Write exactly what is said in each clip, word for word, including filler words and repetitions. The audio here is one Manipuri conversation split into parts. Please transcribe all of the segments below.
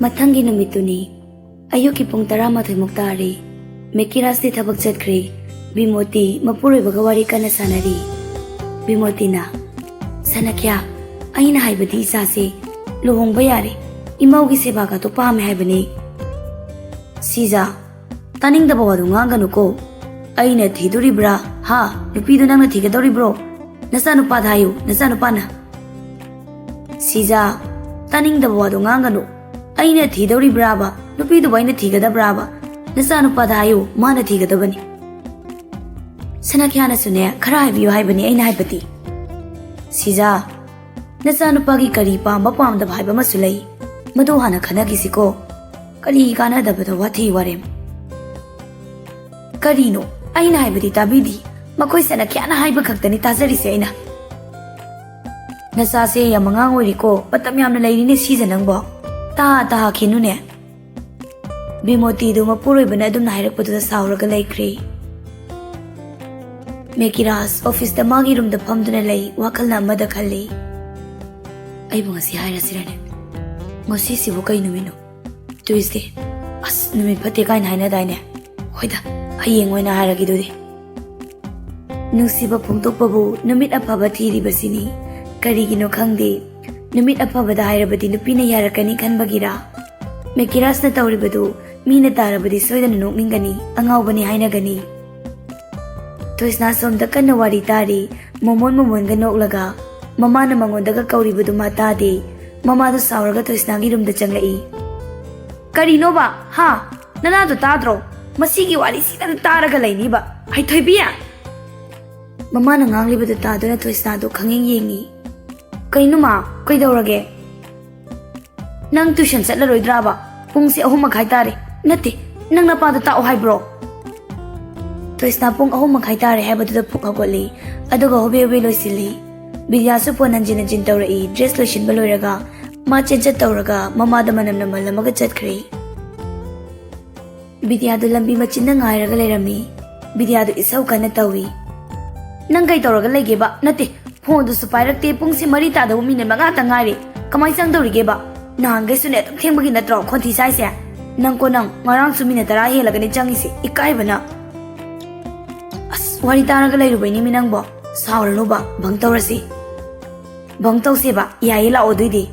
ꯃꯊꯪꯒꯤ ꯅꯨꯃꯤꯠꯇꯨꯅꯤ꯫ ꯑꯌꯨꯛꯀꯤ ꯄꯨꯡ ꯇꯔꯥꯃꯥꯊꯣꯏꯃꯨꯛ ꯇꯥꯔꯦ꯫ ꯃꯦꯀꯤꯔꯥꯖꯇꯤ ꯊꯕꯛ ꯆꯠꯈ꯭ꯔꯦ꯫ ꯕꯤꯃꯣꯇꯤ ꯃꯄꯨꯔꯣꯏꯕꯒ ꯋꯥꯔꯤ ꯀꯟꯅ ꯁꯥꯟꯅꯔꯤ꯫ ꯕꯤꯃꯣꯇꯤꯅ, "ꯁꯅꯈ꯭ꯌꯥ, ꯑꯩꯅ ꯍꯥꯏꯕꯗꯤ ꯏꯆꯥꯁꯦ ꯂꯨꯍꯣꯡꯕ ꯌꯥꯔꯦ, ꯏꯃꯧꯒꯤ ꯁꯦꯕꯥꯒꯗꯣ ꯄꯥꯝꯃꯦ ꯍꯥꯏꯕꯅꯤ꯫" "ꯁꯤꯖꯥ, ꯇꯥꯅꯤꯡꯗꯕ ꯋꯥꯗꯣ ꯉꯥꯡꯒꯅꯨꯀꯣ꯫ ꯑꯩꯅ ꯊꯤꯗꯣꯔꯤꯕ꯭ꯔꯥ? ꯍꯥ? ꯅꯨꯄꯤꯗꯣ ꯅꯪꯅ ꯊꯤꯒꯗꯧꯔꯤꯕ꯭ꯔꯣ? ꯅꯆꯥꯅꯨꯄꯥꯗ ꯍꯥꯏꯌꯨ, ꯅꯆꯥꯅꯨꯄꯥꯅ꯫" "ꯁꯤꯖꯥ, ꯇꯥꯅꯤꯡꯗꯕ ꯋꯥꯗꯣ ꯉꯥꯡꯒꯅꯨ꯫ ꯑꯩꯅ ꯊꯤꯗꯧꯔꯤꯕ꯭ꯔꯥꯕ? ꯅꯨꯄꯤꯗꯨꯕꯨ ꯑꯩꯅ ꯊꯤꯒꯗꯕ꯭ꯔꯥꯕ? ꯅꯆꯥꯅꯨꯄꯥꯗ ꯍꯥꯏꯌꯨ, ꯃꯥꯅ ꯊꯤꯒꯗꯕꯅꯤ꯫" "ꯁꯅꯈ꯭ꯌꯥꯅꯁꯨꯅꯦ, ꯈꯔ ꯍꯥꯏꯕꯤꯌꯨ ꯍꯥꯏꯕꯅꯤ ꯑꯩꯅ ꯍꯥꯏꯕꯗꯤ꯫" "ꯁꯤꯖꯥ, ꯅꯆꯥꯅꯨꯄꯥꯒꯤ ꯀꯔꯤ ꯄꯥꯝꯕ ꯄꯥꯝꯗꯕ ꯍꯥꯏꯕ ꯑꯃꯁꯨ ꯂꯩ꯫ ꯃꯗꯨ ꯍꯥꯟꯅ ꯈꯟꯅꯈꯤꯁꯤꯀꯣ꯫ ꯀꯔꯤ ꯀꯥꯟꯅꯗꯕꯗ ꯋꯥꯊꯤ ꯋꯥꯔꯦꯝ?" "ꯀꯔꯤꯅꯣ? ꯑꯩꯅ ꯍꯥꯏꯕꯗꯤ ꯇꯥꯕꯤꯗꯤ꯫ ꯃꯈꯣꯏ ꯁꯅꯈ꯭ꯌꯥꯅ ꯍꯥꯏꯕ ꯈꯛꯇꯅꯤ ꯇꯥꯖꯔꯤꯁꯦ ꯑꯩꯅ꯫" "ꯅꯆꯥꯁꯦ ꯌꯥꯝ ꯑꯉꯥꯡ ꯑꯣꯏꯔꯤꯀꯣ, ꯃꯇꯝ ꯌꯥꯝꯅ ꯂꯩꯔꯤꯅꯦ ꯁꯤꯖ ꯅꯪꯕꯣ꯫ ꯇꯥ ꯇꯥꯍꯥꯈꯤꯅꯨꯅꯦ꯫" ꯕꯤꯃꯣꯇꯤꯗꯨ ꯃꯄꯨꯔꯣꯏꯕꯅ ꯑꯗꯨꯝꯅ ꯍꯥꯏꯔꯛꯄꯗꯨꯗ ꯁꯥꯎꯔꯒ ꯂꯩꯈ꯭ꯔꯦ꯫ ꯃꯦꯀꯤꯔꯥꯖ ꯑꯣꯐꯤꯁꯇ ꯃꯥꯒꯤ ꯔꯨꯝꯗ ꯐꯝꯗꯨꯅ ꯂꯩ, ꯋꯥꯈꯜꯅ ꯑꯃꯗ ꯈꯜꯂꯤ꯫ "ꯑꯩꯕꯨ ꯉꯁꯤ ꯍꯥꯏꯔꯁꯤꯔꯅꯦ? ꯉꯁꯤꯁꯤꯕꯨ ꯀꯩ ꯅꯨꯃꯤꯠꯅꯣ? ꯇ꯭ꯌꯨꯁꯗꯦ꯫ ꯑꯁ, ꯅꯨꯃꯤꯠ ꯐꯠꯇꯦ ꯀꯥꯏꯅ ꯍꯥꯏꯅꯗꯥꯏꯅꯦ? ꯍꯣꯏꯗ, ꯍꯌꯦꯡ ꯑꯣꯏꯅ ꯍꯥꯏꯔꯒꯦ ꯑꯗꯨꯗꯤ꯫" ꯅꯨꯡꯁꯤꯕ ꯐꯣꯡꯗꯣꯛꯄꯕꯨ ꯅꯨꯃꯤꯠ ꯑꯐꯕ ꯊꯤꯔꯤꯕꯁꯤꯅꯤ꯫ ꯀꯔꯤꯒꯤꯅꯣ ꯈꯪꯗꯦ, ꯅꯨꯃꯤꯠ ꯑꯐꯕꯗ ꯍꯥꯏꯔꯕꯗꯤ ꯅꯨꯄꯤꯅ ꯌꯥꯔꯛꯀꯅꯤ ꯈꯟꯕꯒꯤꯔꯥ? ꯃꯦꯀꯤꯔꯥꯖꯅ ꯇꯧꯔꯤꯕꯗꯨ ꯃꯤꯅ ꯇꯥꯔꯕꯗꯤ ꯁꯣꯏꯗꯅ ꯅꯣꯛꯅꯤꯡꯒꯅꯤ, ꯑꯉꯥꯎꯕꯅꯤ ꯍꯥꯏꯅꯒꯅꯤ꯫ ꯇꯣꯏꯁꯅꯥ ꯁꯣꯝꯗ ꯀꯟꯅ ꯋꯥꯔꯤ ꯇꯥꯔꯤ, ꯃꯣꯃꯣꯟ ꯃꯣꯃꯣꯟꯒ ꯅꯣꯛꯂꯒ꯫ ꯃꯃꯥꯅ ꯃꯉꯣꯟꯗꯒ ꯀꯧꯔꯤꯕꯗꯨ ꯃꯥ ꯇꯥꯗꯦ꯫ ꯃꯃꯥꯗꯨ ꯁꯥꯎꯔꯒ ꯇꯣꯏꯁꯅꯥꯒꯤ ꯔꯨꯝꯗ ꯆꯪꯂꯛꯏ꯫ "ꯀꯔꯤꯅꯣꯕ? ꯍꯥ? ꯅꯅꯥꯗꯣ ꯇꯥꯗ꯭ꯔꯣ? ꯃꯁꯤꯒꯤ ꯋꯥꯔꯤꯁꯤꯗ ꯇꯥꯔꯒ ꯂꯩꯅꯤꯕ꯫ ꯍꯩꯊꯣꯏꯕꯤ!" ꯃꯃꯥꯅ ꯉꯥꯡꯂꯤꯕꯗꯨ ꯇꯥꯗꯨꯅ ꯇꯣꯏꯁꯅꯥꯗꯨ ꯈꯪꯌꯦꯡ ꯌꯦꯡꯉꯤ꯫ "ꯀꯩꯅꯣ ꯃꯥ? ꯀꯩꯗꯧꯔꯒꯦ?" "ꯅꯪ ꯇ꯭ꯌꯨꯁꯟ ꯆꯠꯂꯔꯣꯏꯗ꯭ꯔꯥꯕ? ꯄꯨꯡꯁꯦ ꯑꯍꯨꯝ ꯃꯈꯥꯏ ꯇꯥꯔꯦ꯫ ꯅꯠꯇꯦ, ꯅꯪ ꯅꯄꯥꯗꯣ ꯇꯥꯛꯑꯣ ꯍꯥꯏꯕ꯭ꯔꯣ?" ꯇꯣꯏꯁꯅꯥ ꯄꯨꯡ ꯑꯍꯨꯝ ꯃꯈꯥꯏ ꯇꯥꯔꯦ ꯍꯥꯏꯕꯗꯨꯗ ꯐꯨꯛ ꯍꯧꯒꯠꯂꯤ, ꯑꯗꯨꯒ ꯍꯣꯕꯦ ꯍꯣꯕꯦ ꯂꯣꯏꯁꯤꯜꯂꯤ꯫ ꯕꯤꯗ꯭ꯌꯥꯁꯨ ꯐꯣꯟ ꯍꯟꯖꯤꯟ ꯍꯟꯖꯤꯟ ꯇꯧꯔꯛꯏ꯫ ꯗ꯭ꯔꯦꯁ ꯂꯣꯏꯁꯤꯟꯕ ꯂꯣꯏꯔꯒ ꯃꯥ ꯆꯦꯟꯆꯠ ꯇꯧꯔꯒ ꯃꯃꯥꯗ ꯃꯅꯝ ꯅꯝꯍꯜꯂꯝꯃꯒ ꯆꯠꯈ꯭ꯔꯦ꯫ ꯕꯤꯗ꯭ꯌꯥꯗꯨ ꯂꯝꯕꯤ ꯃꯆꯤꯟꯗ ꯉꯥꯏꯔꯒ ꯂꯩꯔꯝꯃꯤ꯫ ꯕꯤꯗ꯭ꯌꯥꯗꯨ ꯏꯁꯧ ꯀꯟꯅ ꯇꯧꯏ꯫ "ꯅꯪ ꯀꯩ ꯇꯧꯔꯒ ꯂꯩꯒꯦꯕ? ꯅꯠꯇꯦ, ꯐꯣꯟꯗꯨꯁꯨ ꯄꯥꯏꯔꯛꯇꯦ, ꯄꯨꯡꯁꯦ ꯃꯔꯤ ꯇꯥꯗꯧꯕ ꯃꯤꯅꯤꯠ ꯃꯉꯥꯇ ꯉꯥꯏꯔꯦ꯫ ꯀꯃꯥꯏ ꯆꯪꯗꯧꯔꯤꯒꯦꯕ?" ꯅꯍꯥꯟꯈꯩꯁꯨꯅꯦ ꯑꯗꯨꯝ ꯊꯦꯡꯕꯒꯤ ꯅꯠꯇ꯭ꯔꯣ ꯈꯣꯟꯊꯤ ꯆꯥꯏꯁꯦ? ꯅꯪꯀꯣ ꯅꯪ, ꯉꯔꯥꯡꯁꯨ ꯃꯤꯅꯠ ꯇꯔꯥ ꯍꯦꯜꯂꯒꯅꯤ ꯆꯪꯉꯤꯁꯦ, ꯏꯀꯥꯏꯕꯅ꯫ ꯑꯁ, ꯋꯥꯔꯤ ꯇꯥꯔꯒ ꯂꯩꯔꯨꯕꯩꯅꯦꯃꯤ ꯅꯪꯕꯣ꯫ ꯁꯥꯎꯔꯅꯨꯕ, ꯕꯪ ꯇꯧꯔꯁꯤ꯫ ꯕꯪ ꯇꯧꯁꯦꯕ, ꯌꯥꯏꯌꯦ, ꯂꯥꯛꯑꯣ ꯑꯗꯨꯏꯗꯤ꯫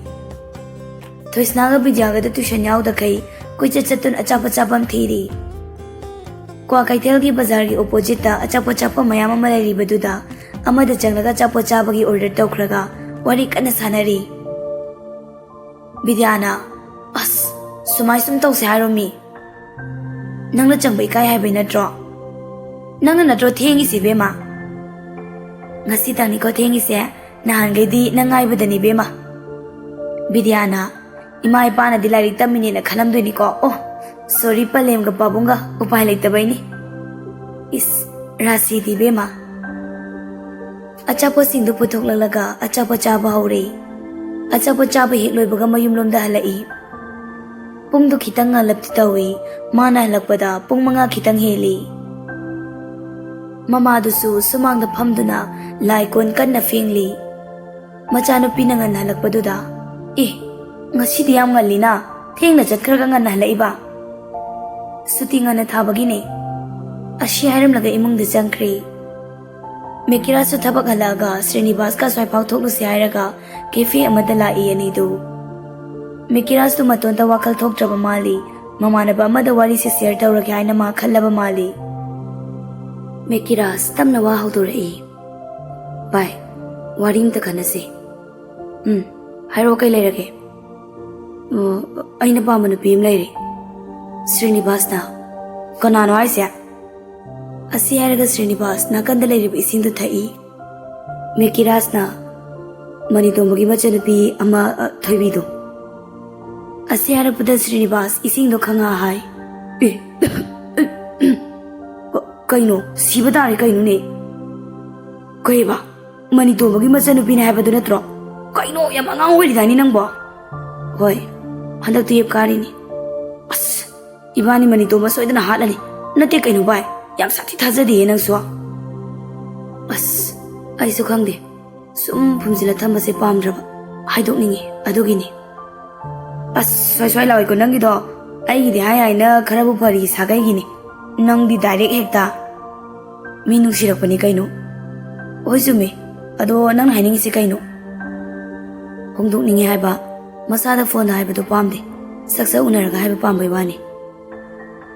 ꯊꯣꯏꯁꯅꯥꯒ ꯕꯤꯗ꯭ꯌꯥꯒꯗ ꯇ꯭ꯌꯨꯁꯟ ꯌꯥꯎꯗꯈꯩ ꯀꯣꯏꯆꯠ ꯆꯠꯇꯨꯅ ꯑꯆꯥꯄꯣꯠ ꯆꯥꯐꯝ ꯊꯤꯔꯤ꯫ ꯀ꯭ꯋꯥꯀꯩꯊꯦꯜꯒꯤ ꯕꯖꯥꯔꯒꯤ ꯑꯣꯄꯣꯖꯤꯠꯇ ꯑꯆꯥꯄꯣꯠ ꯆꯥꯐꯝ ꯃꯌꯥꯝ ꯑꯃ ꯂꯩꯔꯤꯕꯗꯨꯗ ꯑꯃꯗ ꯆꯪꯂꯒ ꯑꯆꯥꯄꯣꯠ ꯆꯥꯕꯒꯤ ꯑꯣꯔꯗꯔ ꯇꯧꯈ꯭ꯔꯒ ꯋꯥꯔꯤ ꯀꯟꯅ ꯁꯥꯟꯅꯔꯤ꯫ ꯕꯤꯗ꯭ꯌꯥꯅ, "ꯑꯁ, ꯁꯨꯃꯥꯏ ꯁꯨꯝ ꯇꯧꯁꯦ ꯍꯥꯏꯔꯣ ꯃꯤ? ꯅꯪꯅ ꯆꯪꯕ ꯏꯀꯥꯏ ꯍꯥꯏꯕꯩ ꯅꯠꯇ꯭ꯔꯣ? ꯅꯪꯅ ꯅꯠꯇ꯭ꯔꯣ ꯊꯦꯡꯉꯤꯁꯤ, ꯏꯕꯦꯝꯃ?" "ꯉꯁꯤꯇꯪꯅꯤꯀꯣ ꯊꯦꯡꯉꯤꯁꯦ, ꯅꯍꯥꯟꯈꯩꯗꯤ ꯅꯪ ꯉꯥꯏꯕꯗꯅꯤ, ꯏꯕꯦꯝꯃ꯫" ꯕꯤꯗ꯭ꯌꯥꯅ, "ꯏꯃꯥ ꯏꯄꯥꯅꯗꯤ ꯂꯥꯏꯔꯤꯛ ꯇꯝꯃꯤꯅꯦꯅ ꯈꯜꯂꯝꯗꯣꯏꯅꯤꯀꯣ꯫ ꯑꯣ, ꯁꯣꯔꯤ, ꯄꯂꯦꯝꯒ ꯄꯥꯕꯨꯡꯒ, ꯎꯄꯥꯏ ꯂꯩꯇꯕꯩꯅꯤ꯫" ꯏꯁ, ꯔꯥꯁꯤꯗꯤ ꯏꯕꯦꯝꯃ꯫ ꯑꯆꯥꯄꯣꯠꯁꯤꯡꯗꯨ ꯄꯨꯊꯣꯛꯂꯛꯂꯒ ꯑꯆꯥꯄꯣꯠ ꯆꯥꯕ ꯍꯧꯔꯦ꯫ ꯑꯆꯥꯄꯣꯠ ꯆꯥꯕ ꯍꯦꯛ ꯂꯣꯏꯕꯒ ꯃꯌꯨꯝꯂꯣꯝꯗ ꯍꯜꯂꯛꯏ꯫ ꯄꯨꯡꯗꯨ ꯈꯤꯇꯪ ꯉꯜꯂꯞꯇꯤ ꯇꯧꯏ꯫ ꯃꯥꯅ ꯍꯜꯂꯛꯄꯗ ꯄꯨꯡ ꯃꯉꯥ ꯈꯤꯇꯪ ꯍꯦꯜꯂꯤ꯫ ꯃꯃꯥꯗꯨꯁꯨ ꯁꯨꯃꯥꯡꯗ ꯐꯝꯗꯨꯅ ꯂꯥꯏ ꯀꯣꯟ ꯀꯟꯅ ꯐꯦꯡꯂꯤ꯫ ꯃꯆꯥꯅꯨꯄꯤꯅ ꯉꯟꯅ ꯍꯜꯂꯛꯄꯗꯨꯗ, "ꯑꯦ, ꯉꯁꯤꯗꯤ ꯌꯥꯝ ꯉꯜꯂꯤꯅ, ꯊꯦꯡꯅ ꯆꯠꯈ꯭ꯔꯒ ꯉꯟꯅ ꯍꯜꯂꯛꯏꯕ?" "ꯁꯨꯇꯤ ꯉꯟꯅ ꯊꯥꯕꯒꯤꯅꯦ꯫" ꯑꯁꯤ ꯍꯥꯏꯔꯝꯂꯒ ꯏꯃꯨꯡꯗ ꯆꯪꯈ꯭ꯔꯦ꯫ ꯃꯦꯀꯤꯔꯥꯁꯁꯨ ꯊꯕꯛ ꯍꯜꯂꯛꯑꯒ ꯁ꯭ꯔꯤꯅꯤꯕꯥꯁꯀ ꯑꯁ꯭ꯋꯥꯏꯐꯥꯎ ꯊꯣꯛꯂꯨꯁꯦ ꯍꯥꯏꯔꯒ ꯀꯦꯐꯦ ꯑꯃꯗ ꯂꯥꯛꯏ ꯑꯅꯤꯗꯨ꯫ ꯃꯦꯀꯤꯔꯥꯁꯇꯨ ꯃꯇꯣꯟꯇ ꯋꯥꯈꯜ ꯊꯣꯛꯇ꯭ꯔꯕ ꯃꯥꯜꯂꯤ꯫ ꯃꯃꯥꯟꯅꯕ ꯑꯃꯗ ꯋꯥꯔꯤꯁꯦ ꯁꯤꯌꯔ ꯇꯧꯔꯒꯦ ꯍꯥꯏꯅ ꯃꯥ ꯈꯜꯂꯕ ꯃꯥꯜꯂꯤ꯫ ꯃꯦꯀꯤꯔꯥꯁ ꯇꯞꯅ ꯋꯥ ꯍꯧꯗꯣꯔꯛꯏ꯫ "ꯚꯥꯏ, ꯋꯥꯔꯤ ꯑꯝꯇ ꯈꯟꯅꯁꯤ꯫" "ꯎꯝ, ꯍꯥꯏꯔꯛꯑꯣ, ꯀꯩ ꯂꯩꯔꯒꯦ?" "ꯑ, ꯑꯩꯅ ꯄꯥꯝꯕ ꯅꯨꯄꯤ ꯑꯃ ꯂꯩꯔꯦ, ꯁ꯭ꯔꯤꯅꯤꯕꯥꯁꯅ꯫" "ꯀꯅꯥꯅꯣ ꯍꯥꯏꯁꯦ?" ꯑꯁꯤ ꯍꯥꯏꯔꯒ ꯁ꯭ꯔꯤꯅꯤꯕꯥꯁ ꯅꯥꯀꯟꯗ ꯂꯩꯔꯤꯕ ꯏꯁꯤꯡꯗꯨ ꯊꯛꯏ꯫ ꯃꯦꯀꯤꯔꯥꯁꯅ, "ꯃꯅꯤꯇꯣꯝꯕꯒꯤ ꯃꯆꯟꯅꯨꯄꯤ ꯑꯃ, ꯑ, ꯊꯣꯏꯕꯤꯗꯣ꯫" ꯑꯁꯤ ꯍꯥꯏꯔꯛꯄꯗ ꯁ꯭ꯔꯤꯅꯤꯕꯥꯁ ꯏꯁꯤꯡꯗꯣ ꯈꯪꯉꯥ ꯍꯥꯏ꯫ "ꯑꯦ, ꯀ-, ꯀꯩꯅꯣ? ꯁꯤꯕ ꯇꯥꯔꯦ ꯀꯩꯅꯣꯅꯦ?" "ꯀꯩꯕ? ꯃꯅꯤꯇꯣꯝꯕꯒꯤ ꯃꯆꯟꯅꯨꯄꯤꯅꯦ ꯍꯥꯏꯕꯗꯨ ꯅꯠꯇ꯭ꯔꯣ? ꯀꯩꯅꯣ, ꯌꯥꯝ ꯑꯉꯥꯡ ꯑꯣꯏꯔꯤꯗꯥꯏꯅꯦ ꯅꯪꯕꯣ?" "ꯍꯣꯏ, ꯍꯟꯗꯛ ꯇꯨꯌꯦꯞ ꯀꯥꯔꯤꯅꯤ꯫" "ꯑꯁ, ꯏꯕꯥꯅꯤ ꯃꯅꯤꯇꯣꯝꯕ ꯁꯣꯏꯗꯅ ꯍꯥꯠꯂꯅꯤ꯫ ꯅꯠꯇꯦ ꯀꯩꯅꯣ ꯚꯥꯏ, ꯌꯥꯝ ꯁꯥꯊꯤ ꯊꯥꯖꯗꯤꯌꯦ ꯅꯪꯁꯨ꯫" "ꯑꯁ, ꯑꯩꯁꯨ ꯈꯪꯗꯦ꯫ ꯁꯨꯝ ꯐꯨꯝꯖꯤꯜꯂ ꯊꯝꯕꯁꯦ ꯄꯥꯝꯗ꯭ꯔꯕ꯫ ꯍꯥꯏꯗꯣꯛꯅꯤꯡꯉꯤ, ꯑꯗꯨꯒꯤꯅꯤ꯫" ꯑꯁ, ꯁ꯭ꯋꯥꯏ ꯁ꯭ꯋꯥꯏ ꯂꯥꯎꯏꯀꯣ ꯅꯪꯒꯤꯗꯣ꯫ ꯑꯩꯒꯤꯗꯤ ꯍꯥꯏ ꯍꯥꯏꯅ ꯈꯔꯕꯨ ꯐꯔꯤ ꯁꯥꯒꯩꯒꯤꯅꯤ꯫ ꯅꯪꯗꯤ ꯗꯥꯏꯔꯦꯛ ꯍꯦꯛꯇ꯫ ꯃꯤ ꯅꯨꯡꯁꯤꯔꯛꯄꯅꯤ ꯀꯩꯅꯣ꯫ ꯍꯣꯏ ꯆꯨꯝꯃꯤ꯫ ꯑꯗꯣ ꯅꯪꯅ ꯍꯥꯏꯅꯤꯡꯉꯤꯁꯤ ꯀꯩꯅꯣ? ꯍꯣꯡꯗꯣꯛꯅꯤꯡꯉꯤ ꯍꯥꯏꯕ, ꯃꯁꯥꯗ ꯐꯣꯟꯗ ꯍꯥꯏꯕꯗꯣ ꯄꯥꯝꯗꯦ꯫ ꯁꯛ ꯁꯛ ꯎꯅꯔꯒ ꯍꯥꯏꯕ ꯄꯥꯝꯕꯩ ꯋꯥꯅꯤ꯫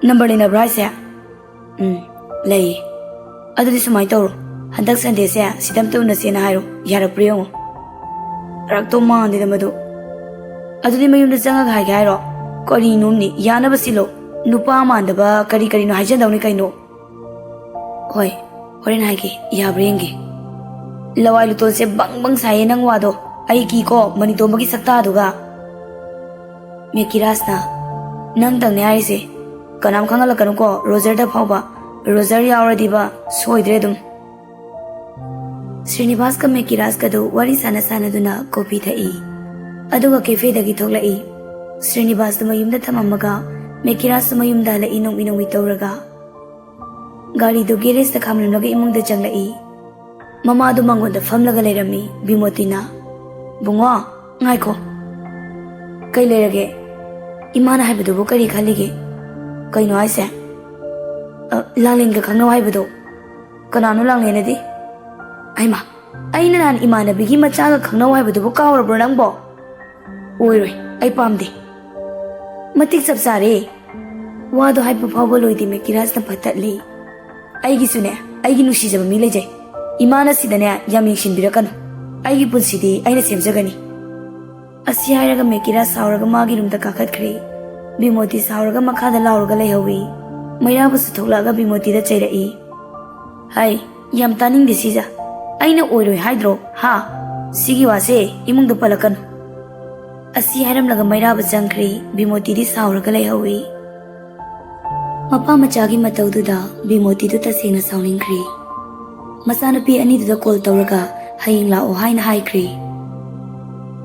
ꯅꯝꯕꯔ ꯂꯩꯅꯕ꯭ꯔꯥ ꯍꯥꯏꯁꯦ? ꯎꯝ, ꯂꯩꯌꯦ꯫ ꯑꯗꯨꯗꯤ ꯁꯨꯃꯥꯏꯅ ꯇꯧꯔꯣ, ꯍꯟꯗꯛ ꯁꯟꯗꯦꯁꯦ ꯁꯤꯗ ꯑꯝꯇ ꯎꯅꯁꯦꯅ ꯍꯥꯏꯔꯣ, ꯌꯥꯔꯛꯄ꯭ꯔꯥ ꯌꯦꯡꯉꯣ꯫ ꯌꯥꯔꯛꯇꯧ ꯃꯥꯟꯗꯦꯗ ꯃꯗꯨ꯫ ꯑꯗꯨꯗꯤ ꯃꯌꯨꯝꯗ ꯆꯪꯉꯒ ꯍꯥꯏꯒꯦ ꯍꯥꯏꯔꯣ? ꯀꯔꯤꯅꯣꯝꯅꯤ, ꯌꯥꯅꯕ ꯁꯤꯜꯂꯣ꯫ ꯅꯨꯄꯥ ꯃꯥꯟꯗꯕ ꯀꯔꯤ ꯀꯔꯤꯅꯣ ꯍꯥꯏꯖꯟꯗꯧꯅꯤ ꯀꯩꯅꯣ꯫ ꯍꯣꯏ, ꯍꯣꯔꯦꯟ ꯍꯥꯏꯒꯦ, ꯌꯥꯕ꯭ꯔꯥ ꯌꯦꯡꯒꯦ꯫ ꯂꯋꯥꯏ ꯂꯨꯇꯣꯟꯁꯦ ꯕꯪ ꯕꯪ ꯁꯥꯏꯌꯦ ꯅꯪ ꯋꯥꯗꯣ꯫ ꯑꯩ ꯀꯤꯀꯣ ꯃꯅꯤꯇꯣꯝꯕꯒꯤ ꯁꯛꯇꯥꯗꯨꯒ꯫ ꯃꯦꯀꯤꯔꯥꯖꯅ, "ꯅꯪ ꯇꯪꯅꯦ ꯍꯥꯏꯔꯤꯁꯦ, ꯀꯅꯥꯝ ꯈꯪꯍꯜꯂꯛꯀꯅꯨꯀꯣ ꯔꯣꯖꯔꯗ ꯐꯥꯎꯕ꯫ ꯔꯣꯖꯔ ꯌꯥꯎꯔꯗꯤꯕ ꯁꯣꯏꯗ꯭ꯔꯦ ꯑꯗꯨꯝ"꯫ ꯁ꯭ꯔꯤꯅꯤꯕꯥꯁꯀ ꯃꯦꯀꯤꯔꯥꯖꯀꯗꯨ ꯋꯥꯔꯤ ꯁꯥꯟꯅ ꯁꯥꯟꯅꯗꯨꯅ ꯀꯣꯐꯤ ꯊꯛꯏ꯫ ꯑꯗꯨꯒ ꯀꯦꯐꯦꯗꯒꯤ ꯊꯣꯛꯂꯛꯏ꯫ ꯁ꯭ꯔꯤꯅꯤꯕꯥꯁꯇꯨ ꯃꯌꯨꯝꯗ ꯊꯝꯃꯝꯃꯒ ꯃꯦꯀꯤꯔꯥꯖꯁꯨ ꯃꯌꯨꯝꯗ ꯍꯜꯂꯛꯏ ꯅꯣꯛꯃꯤ ꯅꯣꯛꯃꯤ ꯇꯧꯔꯒ꯫ ꯒꯥꯔꯤꯗꯨ ꯒꯦꯔꯦꯖꯇ ꯈꯥꯝꯂꯝꯂꯒ ꯏꯃꯨꯡꯗ ꯆꯪꯂꯛꯏ꯫ ꯃꯃꯥꯗꯨ ꯃꯥꯡꯒꯣꯟꯗ ꯐꯝꯂꯒ ꯂꯩꯔꯝꯃꯤ꯫ ꯕꯤꯃꯣꯇꯤꯅ, "ꯕꯨꯡꯉꯣ, ꯉꯥꯏꯈꯣ꯫ ꯀꯩ ꯂꯩꯔꯒꯦ? ꯏꯃꯥꯅ ꯍꯥꯏꯕꯗꯨꯕꯨ ꯀꯔꯤ ꯈꯜꯂꯤꯒꯦ? ꯀꯩꯅꯣ ꯍꯥꯏꯁꯦ? ꯑ, ꯂꯥꯡꯂꯦꯟꯒ ꯈꯪꯅꯧ ꯍꯥꯏꯕꯗꯣ? ꯀꯅꯥꯅꯣ ꯂꯥꯡꯂꯦꯟ ꯑꯗꯤ? ꯑꯩꯃ, ꯑꯩꯅ ꯅꯍꯥꯟ ꯏꯃꯥꯟꯅꯕꯤꯒꯤ ꯃꯆꯥꯒ ꯈꯪꯅꯧ ꯍꯥꯏꯕꯗꯨꯕꯨ ꯀꯥꯎꯔꯕ꯭ꯔꯣ ꯅꯪꯕꯣ? ꯑꯣꯏꯔꯣꯏ, ꯑꯩ ꯄꯥꯝꯗꯦ"꯫ ꯃꯇꯤꯛ ꯆꯞ ꯆꯥꯔꯦ꯫ ꯋꯥꯗꯣ ꯍꯥꯏꯕ ꯐꯥꯎꯕ ꯂꯣꯏꯗꯦ, ꯃꯦꯀꯤꯔꯥꯖꯅ ꯐꯠꯇꯠꯂꯤ꯫ "ꯑꯩꯒꯤꯁꯨꯅꯦ, ꯑꯩꯒꯤ ꯅꯨꯡꯁꯤꯖꯕ ꯃꯤ ꯂꯩꯖꯩ꯫ ꯏꯃꯥꯅ ꯁꯤꯗꯅꯦ ꯌꯥꯝ ꯌꯦꯡꯁꯤꯟꯕꯤꯔꯛꯀꯅꯨ꯫ ꯑꯩꯒꯤ ꯄꯨꯟꯁꯤꯗꯤ ꯑꯩꯅ ꯁꯦꯝꯖꯒꯅꯤ"꯫ ꯑꯁꯤ ꯍꯥꯏꯔꯒ ꯃꯦꯀꯤꯔꯥꯖ ꯁꯥꯎꯔꯒ ꯃꯥꯒꯤ ꯔꯨꯝꯗ ꯀꯥꯈꯠꯈ꯭ꯔꯦ꯫ ꯕꯤꯃꯣꯇꯤ ꯁꯥꯎꯔꯒ ꯃꯈꯥꯗ ꯂꯥꯎꯔꯒ ꯂꯩꯍꯧꯏ꯫ ꯃꯩꯔꯥꯕꯁꯨ ꯊꯣꯛꯂꯛꯑꯒ ꯕꯤꯃꯣꯇꯤꯗ ꯆꯩꯔꯛꯏ꯫ "ꯍꯥꯏ, ꯌꯥꯝ ꯇꯥꯅꯤꯡꯗꯦ ꯁꯤꯖ꯫ ꯑꯩꯅ ꯑꯣꯏꯔꯣꯏ ꯍꯥꯏꯗ꯭ꯔꯣ, ꯍꯥ? ꯁꯤꯒꯤ ꯋꯥꯁꯦ ꯏꯃꯨꯡꯗ ꯄꯜꯂꯛꯀꯅꯨ"꯫ ꯑꯁꯤ ꯍꯥꯏꯔꯝꯂꯒ ꯃꯩꯔꯥꯕ ꯆꯪꯈ꯭ꯔꯦ꯫ ꯕꯤꯃꯣꯇꯤꯗꯤ ꯁꯥꯎꯔꯒ ꯂꯩꯍꯧꯏ꯫ ꯃꯄꯥ ꯃꯆꯥꯒꯤ ꯃꯇꯧꯗꯨꯗ ꯕꯤꯃꯣꯇꯤꯗꯨ ꯇꯁꯦꯡꯅ ꯁꯥꯎꯅꯤꯡꯈ꯭ꯔꯦ꯫ ꯃꯆꯥꯅꯨꯄꯤ ꯑꯅꯤꯗꯨꯗ ꯀꯣꯜ ꯇꯧꯔꯒ ꯍꯌꯦꯡ ꯂꯥꯛꯑꯣ ꯍꯥꯏꯅ ꯍꯥꯏꯈ꯭ꯔꯦ꯫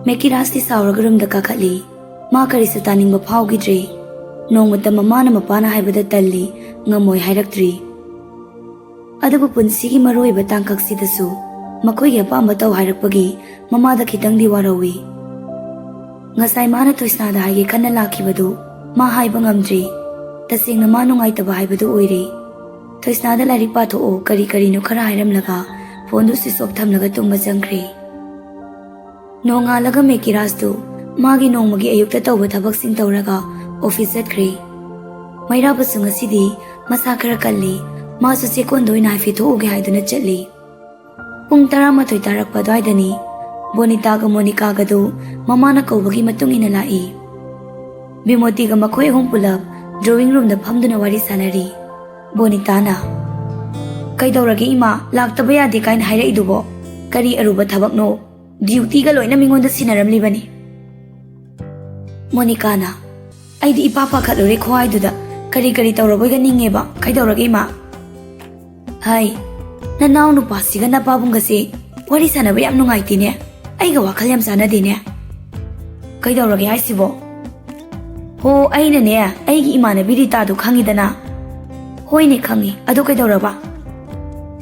ꯃꯦꯀꯤꯔꯥꯖꯇꯤ ꯁꯥꯎꯔꯒ ꯔꯨꯝꯗ ꯀꯥꯈꯠꯂꯤ꯫ ꯃꯥ ꯀꯔꯤꯁꯨ ꯇꯥꯅꯤꯡꯕ ꯐꯥꯎꯈꯤꯗ꯭ꯔꯦ꯫ ꯅꯣꯡꯃꯇ ꯃꯃꯥꯅ ꯃꯄꯥꯅ ꯍꯥꯏꯕꯗ ꯇꯜꯂꯤ, ꯉꯝꯃꯣꯏ ꯍꯥꯏꯔꯛꯇ꯭ꯔꯤ꯫ ꯑꯗꯨꯕꯨ ꯄꯨꯟꯁꯤꯒꯤ ꯃꯔꯨꯑꯣꯏꯕ ꯇꯥꯡꯀꯛꯁꯤꯗꯁꯨ ꯃꯈꯣꯏꯒꯤ ꯑꯄꯥꯝꯕ ꯇꯧ ꯍꯥꯏꯔꯛꯄꯒꯤ ꯃꯃꯥꯗ ꯈꯤꯇꯪꯗꯤ ꯋꯥꯔꯧꯏ꯫ ꯉꯁꯥꯏ ꯃꯥꯅ ꯊꯣꯏꯁꯅꯥꯗ ꯍꯥꯏꯒꯦ ꯈꯟꯅ ꯂꯥꯛꯈꯤꯕꯗꯨ ꯃꯥ ꯍꯥꯏꯕ ꯉꯝꯗ꯭ꯔꯤ꯫ ꯇꯁꯦꯡꯅ ꯃꯥ ꯅꯨꯡꯉꯥꯏꯇꯕ ꯍꯥꯏꯕꯗꯨ ꯑꯣꯏꯔꯦ꯫ ꯊꯣꯏꯁꯅꯥꯗ ꯂꯥꯏꯔꯤꯛ ꯄꯥꯊꯣꯛꯑꯣ, ꯀꯔꯤ ꯀꯔꯤꯅꯣ ꯈꯔ ꯍꯥꯏꯔꯝꯂꯒ ꯐꯣꯟꯗꯨ switch off ꯊꯝꯂꯒ ꯇꯨꯝꯕ ꯆꯪꯈ꯭ꯔꯦ꯫ ꯅꯣꯡꯉꯥꯜꯂꯒ ꯃꯦꯀꯤꯔꯥꯖꯇꯨ ꯃꯥꯒꯤ ꯅꯣꯡꯃꯒꯤ ꯑꯌꯨꯛꯇ ꯇꯧꯕ ꯊꯕꯛꯁꯤꯡ ꯇꯧꯔꯒ office ꯆꯠꯈ꯭ꯔꯦ꯫ ꯃꯩꯔꯥꯕꯁꯨ ꯉꯁꯤꯗꯤ ꯃꯁꯥ ꯈꯔ ꯀꯜꯂꯤ꯫ ꯃꯥꯁꯨ ꯆꯦꯛꯀꯣꯟꯗ ꯑꯣꯏꯅ ꯍꯥꯏꯐꯦꯠ ꯊꯣꯛꯎꯒꯦ ꯍꯥꯏꯗꯨꯅ ꯆꯠꯂꯤ꯫ ꯄꯨꯡ ꯇꯔꯥꯃꯥꯊꯣꯏ ꯇꯥꯔꯛꯄ ꯑꯗꯨꯋꯥꯏꯗꯅꯤ ꯕꯣꯅꯤꯇꯥꯒ ꯃꯣꯅꯤꯀꯥꯒꯗꯨ ꯃꯃꯥꯅ ꯀꯧꯕꯒꯤ ꯃꯇꯨꯡ ꯏꯟꯅ ꯂꯥꯛꯏ꯫ ꯕꯤꯃꯣꯇꯤꯒ ꯃꯈꯣꯏ ꯑꯍꯨꯝ ꯄꯨꯂꯞ drawing roomꯗ ꯐꯝꯗꯨꯅ ꯋꯥꯔꯤ ꯁꯥꯟꯅꯔꯤ꯫ ꯕꯣꯅꯤꯇꯥꯅ, "ꯀꯩꯗꯧꯔꯒꯦ ꯏꯃꯥ, ꯂꯥꯛꯇꯕ ꯌꯥꯗꯦ ꯀꯥꯏꯅ ꯍꯥꯏꯔꯛꯏꯗꯨꯕꯣ? ꯀꯔꯤ ꯑꯔꯨꯕ ꯊꯕꯛꯅꯣ? Dutyꯒ ꯂꯣꯏꯅ ꯃꯤꯉꯣꯟꯗ ꯁꯤꯟꯅꯔꯝꯂꯤꯕꯅꯤ꯫" ꯃꯣꯅꯤꯀꯥꯅ, "ꯑꯩꯗꯤ ꯏꯄꯥ ꯄꯥꯈꯠꯂꯨꯔꯦ ꯈ꯭ꯋꯥꯏꯗꯨꯗ, ꯀꯔꯤ ꯀꯔꯤ ꯇꯧꯔꯕꯣꯏꯒ ꯅꯤꯡꯉꯦꯕ꯫ ꯀꯩꯗꯧꯔꯒꯦ ꯏꯃꯥ?" "ꯍꯥꯏ, ꯅꯅꯥꯎ ꯅꯨꯄꯥꯁꯤꯒ ꯅꯄꯥꯕꯨꯡꯒꯁꯦ ꯋꯥꯔꯤ ꯁꯥꯟꯅꯕ ꯌꯥꯝ ꯅꯨꯡꯉꯥꯏꯇꯦꯅꯦ꯫ ꯑꯩꯒ ꯋꯥꯈꯜ ꯌꯥꯝ ꯆꯥꯟꯅꯗꯦꯅꯦ꯫" "ꯀꯩꯗꯧꯔꯒꯦ ꯍꯥꯏꯁꯤꯕꯣ?" "ꯍꯣ, ꯑꯩꯅꯅꯦ, ꯑꯩꯒꯤ ꯏꯃꯥꯟꯅꯕꯤ ꯔꯤꯇꯥꯗꯣ ꯈꯪꯉꯤꯗꯅ?" "ꯍꯣꯏꯅꯦ ꯈꯪꯉꯤ, ꯑꯗꯨ ꯀꯩꯗꯧꯔꯕ?"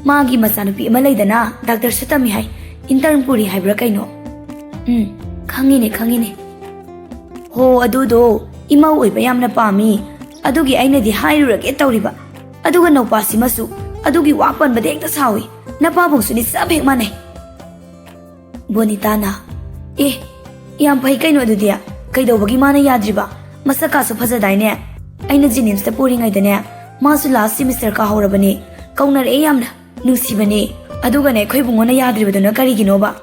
"ꯃꯥꯒꯤ ꯃꯆꯥꯅꯨꯄꯤ ꯑꯃ ꯂꯩꯗꯅ, ꯗꯥꯛꯇꯔꯁꯨ ꯇꯝꯃꯤ ꯍꯥꯏ, intern ꯄꯨꯔꯤ ꯍꯥꯏꯕ꯭ꯔꯥ ꯀꯩꯅꯣ?" "ꯎꯝ, ꯈꯪꯉꯤꯅꯦ, ꯈꯪꯉꯤꯅꯦ꯫ ꯍꯣ, ꯑꯗꯨꯗꯣ ꯏꯃꯧ ꯑꯣꯏꯕ ꯌꯥꯝꯅ ꯄꯥꯝꯃꯤ, ꯑꯗꯨꯒꯤ ꯑꯩꯅꯗꯤ ꯍꯥꯏꯔꯨꯔꯒꯦ ꯇꯧꯔꯤꯕ꯫ ꯑꯗꯨꯒ ꯅꯧꯄꯥꯁꯤꯃꯁꯨ ꯑꯗꯨꯒꯤ ꯋꯥ ꯄꯟꯕꯗ ꯍꯦꯛꯇ ꯁꯥꯎꯏ꯫ ꯅꯄꯥꯕꯨꯡꯁꯨꯅꯤ ꯆꯞ ꯍꯦꯛ ꯃꯥꯟꯅꯩ꯫" ꯕꯣꯅꯤꯇꯥꯅ, "ꯑꯦ, ꯌꯥꯝ ꯐꯩ ꯀꯩꯅꯣ ꯑꯗꯨꯗꯤ꯫ ꯀꯩꯗꯧꯕꯒꯤ ꯃꯥꯅ ꯌꯥꯗ꯭ꯔꯤꯕ? ꯃꯁꯛ ꯀꯥꯁꯨ ꯐꯖꯗꯥꯏꯅꯦ? ꯑꯩꯅ ꯖꯦꯅꯤꯝꯁꯇ ꯄꯨꯔꯤꯉꯩꯗꯅꯦ, ꯃꯥꯁꯨ last semester ꯀꯥꯍꯧꯔꯕꯅꯦ꯫ ꯀꯧꯅꯔꯛꯑꯦ ꯌꯥꯝꯅ꯫ ꯅꯨꯡꯁꯤꯕꯅꯦ꯫ ꯑꯗꯨꯒꯅꯦ, ꯑꯩꯈꯣꯏ ꯏꯕꯨꯡꯉꯣꯅ ꯌꯥꯗ꯭ꯔꯤꯕꯗꯨꯅ ꯀꯔꯤꯒꯤꯅꯣꯕ?"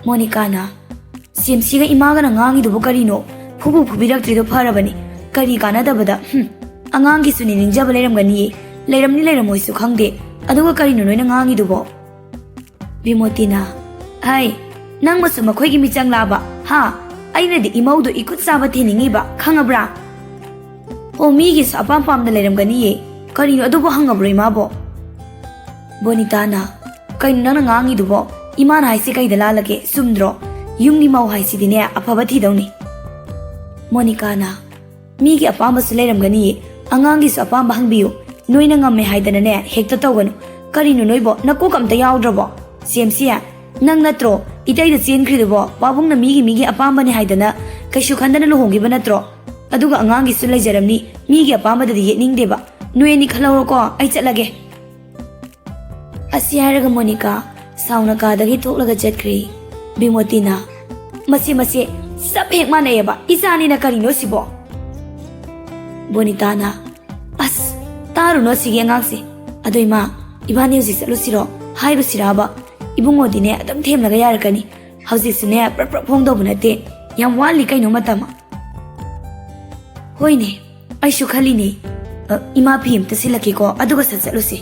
ꯃꯣꯅꯤꯀꯥꯅ, "ꯁꯦꯝꯁꯤꯒ ꯏꯃꯥꯒꯅ ꯉꯥꯡꯉꯤꯗꯨꯕꯨ ꯀꯔꯤꯅꯣ? ꯐꯨꯕꯨ ꯐꯨꯕꯤꯔꯛꯇ꯭ꯔꯤꯗꯣ ꯐꯔꯕꯅꯤ꯫ ꯀꯔꯤ ꯀꯥꯟꯅꯗꯕꯗ? ꯍꯨꯝ, ꯑꯉꯥꯡꯒꯤꯁꯨꯅꯤ ꯅꯤꯡꯖꯕ ꯂꯩꯔꯝꯒꯅꯤꯌꯦ꯫ ꯂꯩꯔꯝꯅꯤ ꯂꯩꯔꯝꯃꯣꯏꯁꯨ ꯈꯪꯗꯦ꯫ ꯑꯗꯨꯒ ꯀꯔꯤꯅꯣ ꯅꯣꯏꯅ ꯉꯥꯡꯉꯤꯗꯨꯕꯣ?" ꯕꯤꯃꯣꯇꯤꯅ, "ꯍꯥꯏ, ꯅꯪꯕꯨꯁꯨ ꯃꯈꯣꯏꯒꯤ ꯃꯤꯆꯪ ꯂꯥꯕ, ꯍꯥ? ꯑꯩꯅꯗꯤ ꯏꯃꯧꯗꯣ ꯏꯈꯨꯠ ꯆꯥꯕ ꯊꯤꯅꯤꯡꯉꯤꯕ, ꯈꯪꯉꯕ꯭ꯔꯥ? ꯑꯣ, ꯃꯤꯒꯤꯁꯨ ꯑꯄꯥꯝ ꯄꯥꯝꯗ ꯂꯩꯔꯝꯒꯅꯤꯌꯦ꯫ ꯀꯔꯤꯅꯣ ꯑꯗꯨꯕꯨ ꯍꯪꯉꯕ꯭ꯔꯣ ꯏꯃꯥꯕꯣ?" ꯕꯣꯅꯤꯇꯥꯅ, "ꯀꯩꯅꯣ ꯅꯪꯅ ꯉꯥꯡꯉꯤꯗꯨꯕꯣ? ꯏꯃꯥꯅ ꯍꯥꯏꯁꯤ ꯀꯩꯗ ꯂꯥꯜꯂꯒꯦ? ꯆꯨꯝꯗ꯭ꯔꯣ? ꯌꯨꯝꯒꯤ ꯃꯧ ꯍꯥꯏꯁꯤꯗꯤꯅꯦ, ꯑꯐꯕ ꯊꯤꯗꯧꯅꯤ꯫" ꯃꯣꯅꯤꯀꯥꯅ, "ꯃꯤꯒꯤ ꯑꯄꯥꯝꯕꯁꯨ ꯂꯩꯔꯝꯒꯅꯤꯌꯦ꯫ ꯑꯉꯥꯡꯒꯤꯁꯨ ꯑꯄꯥꯝꯕ ꯍꯪꯕꯤꯌꯨ꯫ ꯅꯣꯏꯅ ꯉꯝꯃꯦ ꯍꯥꯏꯗꯅꯅꯦ ꯍꯦꯛꯇ ꯇꯧꯒꯅꯨ꯫ ꯀꯔꯤꯅꯣ ꯅꯣꯏꯕꯣ? ꯅꯀꯣꯛ ꯑꯝꯇ ꯌꯥꯎꯗ꯭ꯔꯕꯣ? ꯁꯦꯝꯁꯤ, ꯅꯪ ꯅꯠꯇ꯭ꯔꯣ ꯏꯇꯩꯗ ꯆꯦꯟꯈ꯭ꯔꯤꯗꯨꯕꯣ? ꯄꯥꯕꯨꯡꯅ ꯃꯤꯒꯤ ꯃꯤꯒꯤ ꯑꯄꯥꯝꯕꯅꯦ ꯍꯥꯏꯗꯅ ꯀꯩꯁꯨ ꯈꯟꯗꯅ ꯂꯨꯍꯣꯡꯈꯤꯕ ꯅꯠꯇ꯭ꯔꯣ? ꯑꯗꯨꯒ ꯑꯉꯥꯡꯒꯤꯁꯨ ꯂꯩꯖꯔꯝꯅꯤ꯫ ꯃꯤꯒꯤ ꯑꯄꯥꯝꯕꯗꯗꯤ ꯌꯦꯠꯅꯤꯡꯗꯦꯕ꯫ ꯅꯣꯏ ꯑꯅꯤ ꯈꯜꯍꯧꯔꯣꯀꯣ, ꯑꯩ ꯆꯠꯂꯒꯦ꯫ ꯑꯁꯤ ꯍꯥꯏꯔꯒ ꯃꯣꯅꯤꯀꯥ ꯁꯥꯎꯅ ꯀꯥꯗꯒꯤ ꯊꯣꯛꯂꯒ ꯆꯠꯈ꯭ꯔꯦ꯫ ꯕꯤꯃꯣꯇꯤꯅ, "ꯃꯁꯤ, ꯃꯁꯤ ꯆꯞ ꯍꯦꯛ ꯃꯥꯟꯅꯩꯌꯦꯕ, ꯏꯆꯥꯅꯤꯅ ꯀꯔꯤꯅꯣ ꯁꯤꯕꯣ?" ꯕꯣꯅꯤꯇꯥꯅ, "ꯑꯁ, ꯇꯥꯔꯨꯅꯨ ꯑꯁꯤꯒꯤ ꯑꯉꯥꯡꯁꯦ꯫ ꯑꯗꯣ ꯏꯃꯥ, ꯏꯕꯥꯅꯤ ꯍꯧꯖꯤꯛ ꯆꯠꯂꯨꯁꯤꯔꯣ? ꯍꯥꯏꯔꯨꯁꯤꯔꯕ? ꯏꯕꯨꯡꯉꯣꯗꯤꯅꯦ ꯑꯗꯨꯝ ꯊꯦꯝꯂꯒ ꯌꯥꯔꯛꯀꯅꯤ꯫ ꯍꯧꯖꯤꯛꯁꯨꯅꯦ ꯄ꯭ꯔꯞ ꯄ꯭ꯔꯞ ꯐꯣꯡꯗꯧꯕ ꯅꯠꯇꯦ꯫ ꯌꯥꯝ ꯋꯥꯠꯂꯤ ꯀꯩꯅꯣ ꯃꯇꯝ꯫" "ꯍꯣꯏꯅꯦ, ꯑꯩꯁꯨ ꯈꯜꯂꯤꯅꯦ꯫ ꯑ, ꯏꯃꯥ ꯐꯤ ꯑꯝꯇ ꯁꯤꯜꯂꯛꯀꯦꯀꯣ, ꯑꯗꯨꯒ ꯁꯠ ꯆꯠꯂꯨꯁꯦ꯫"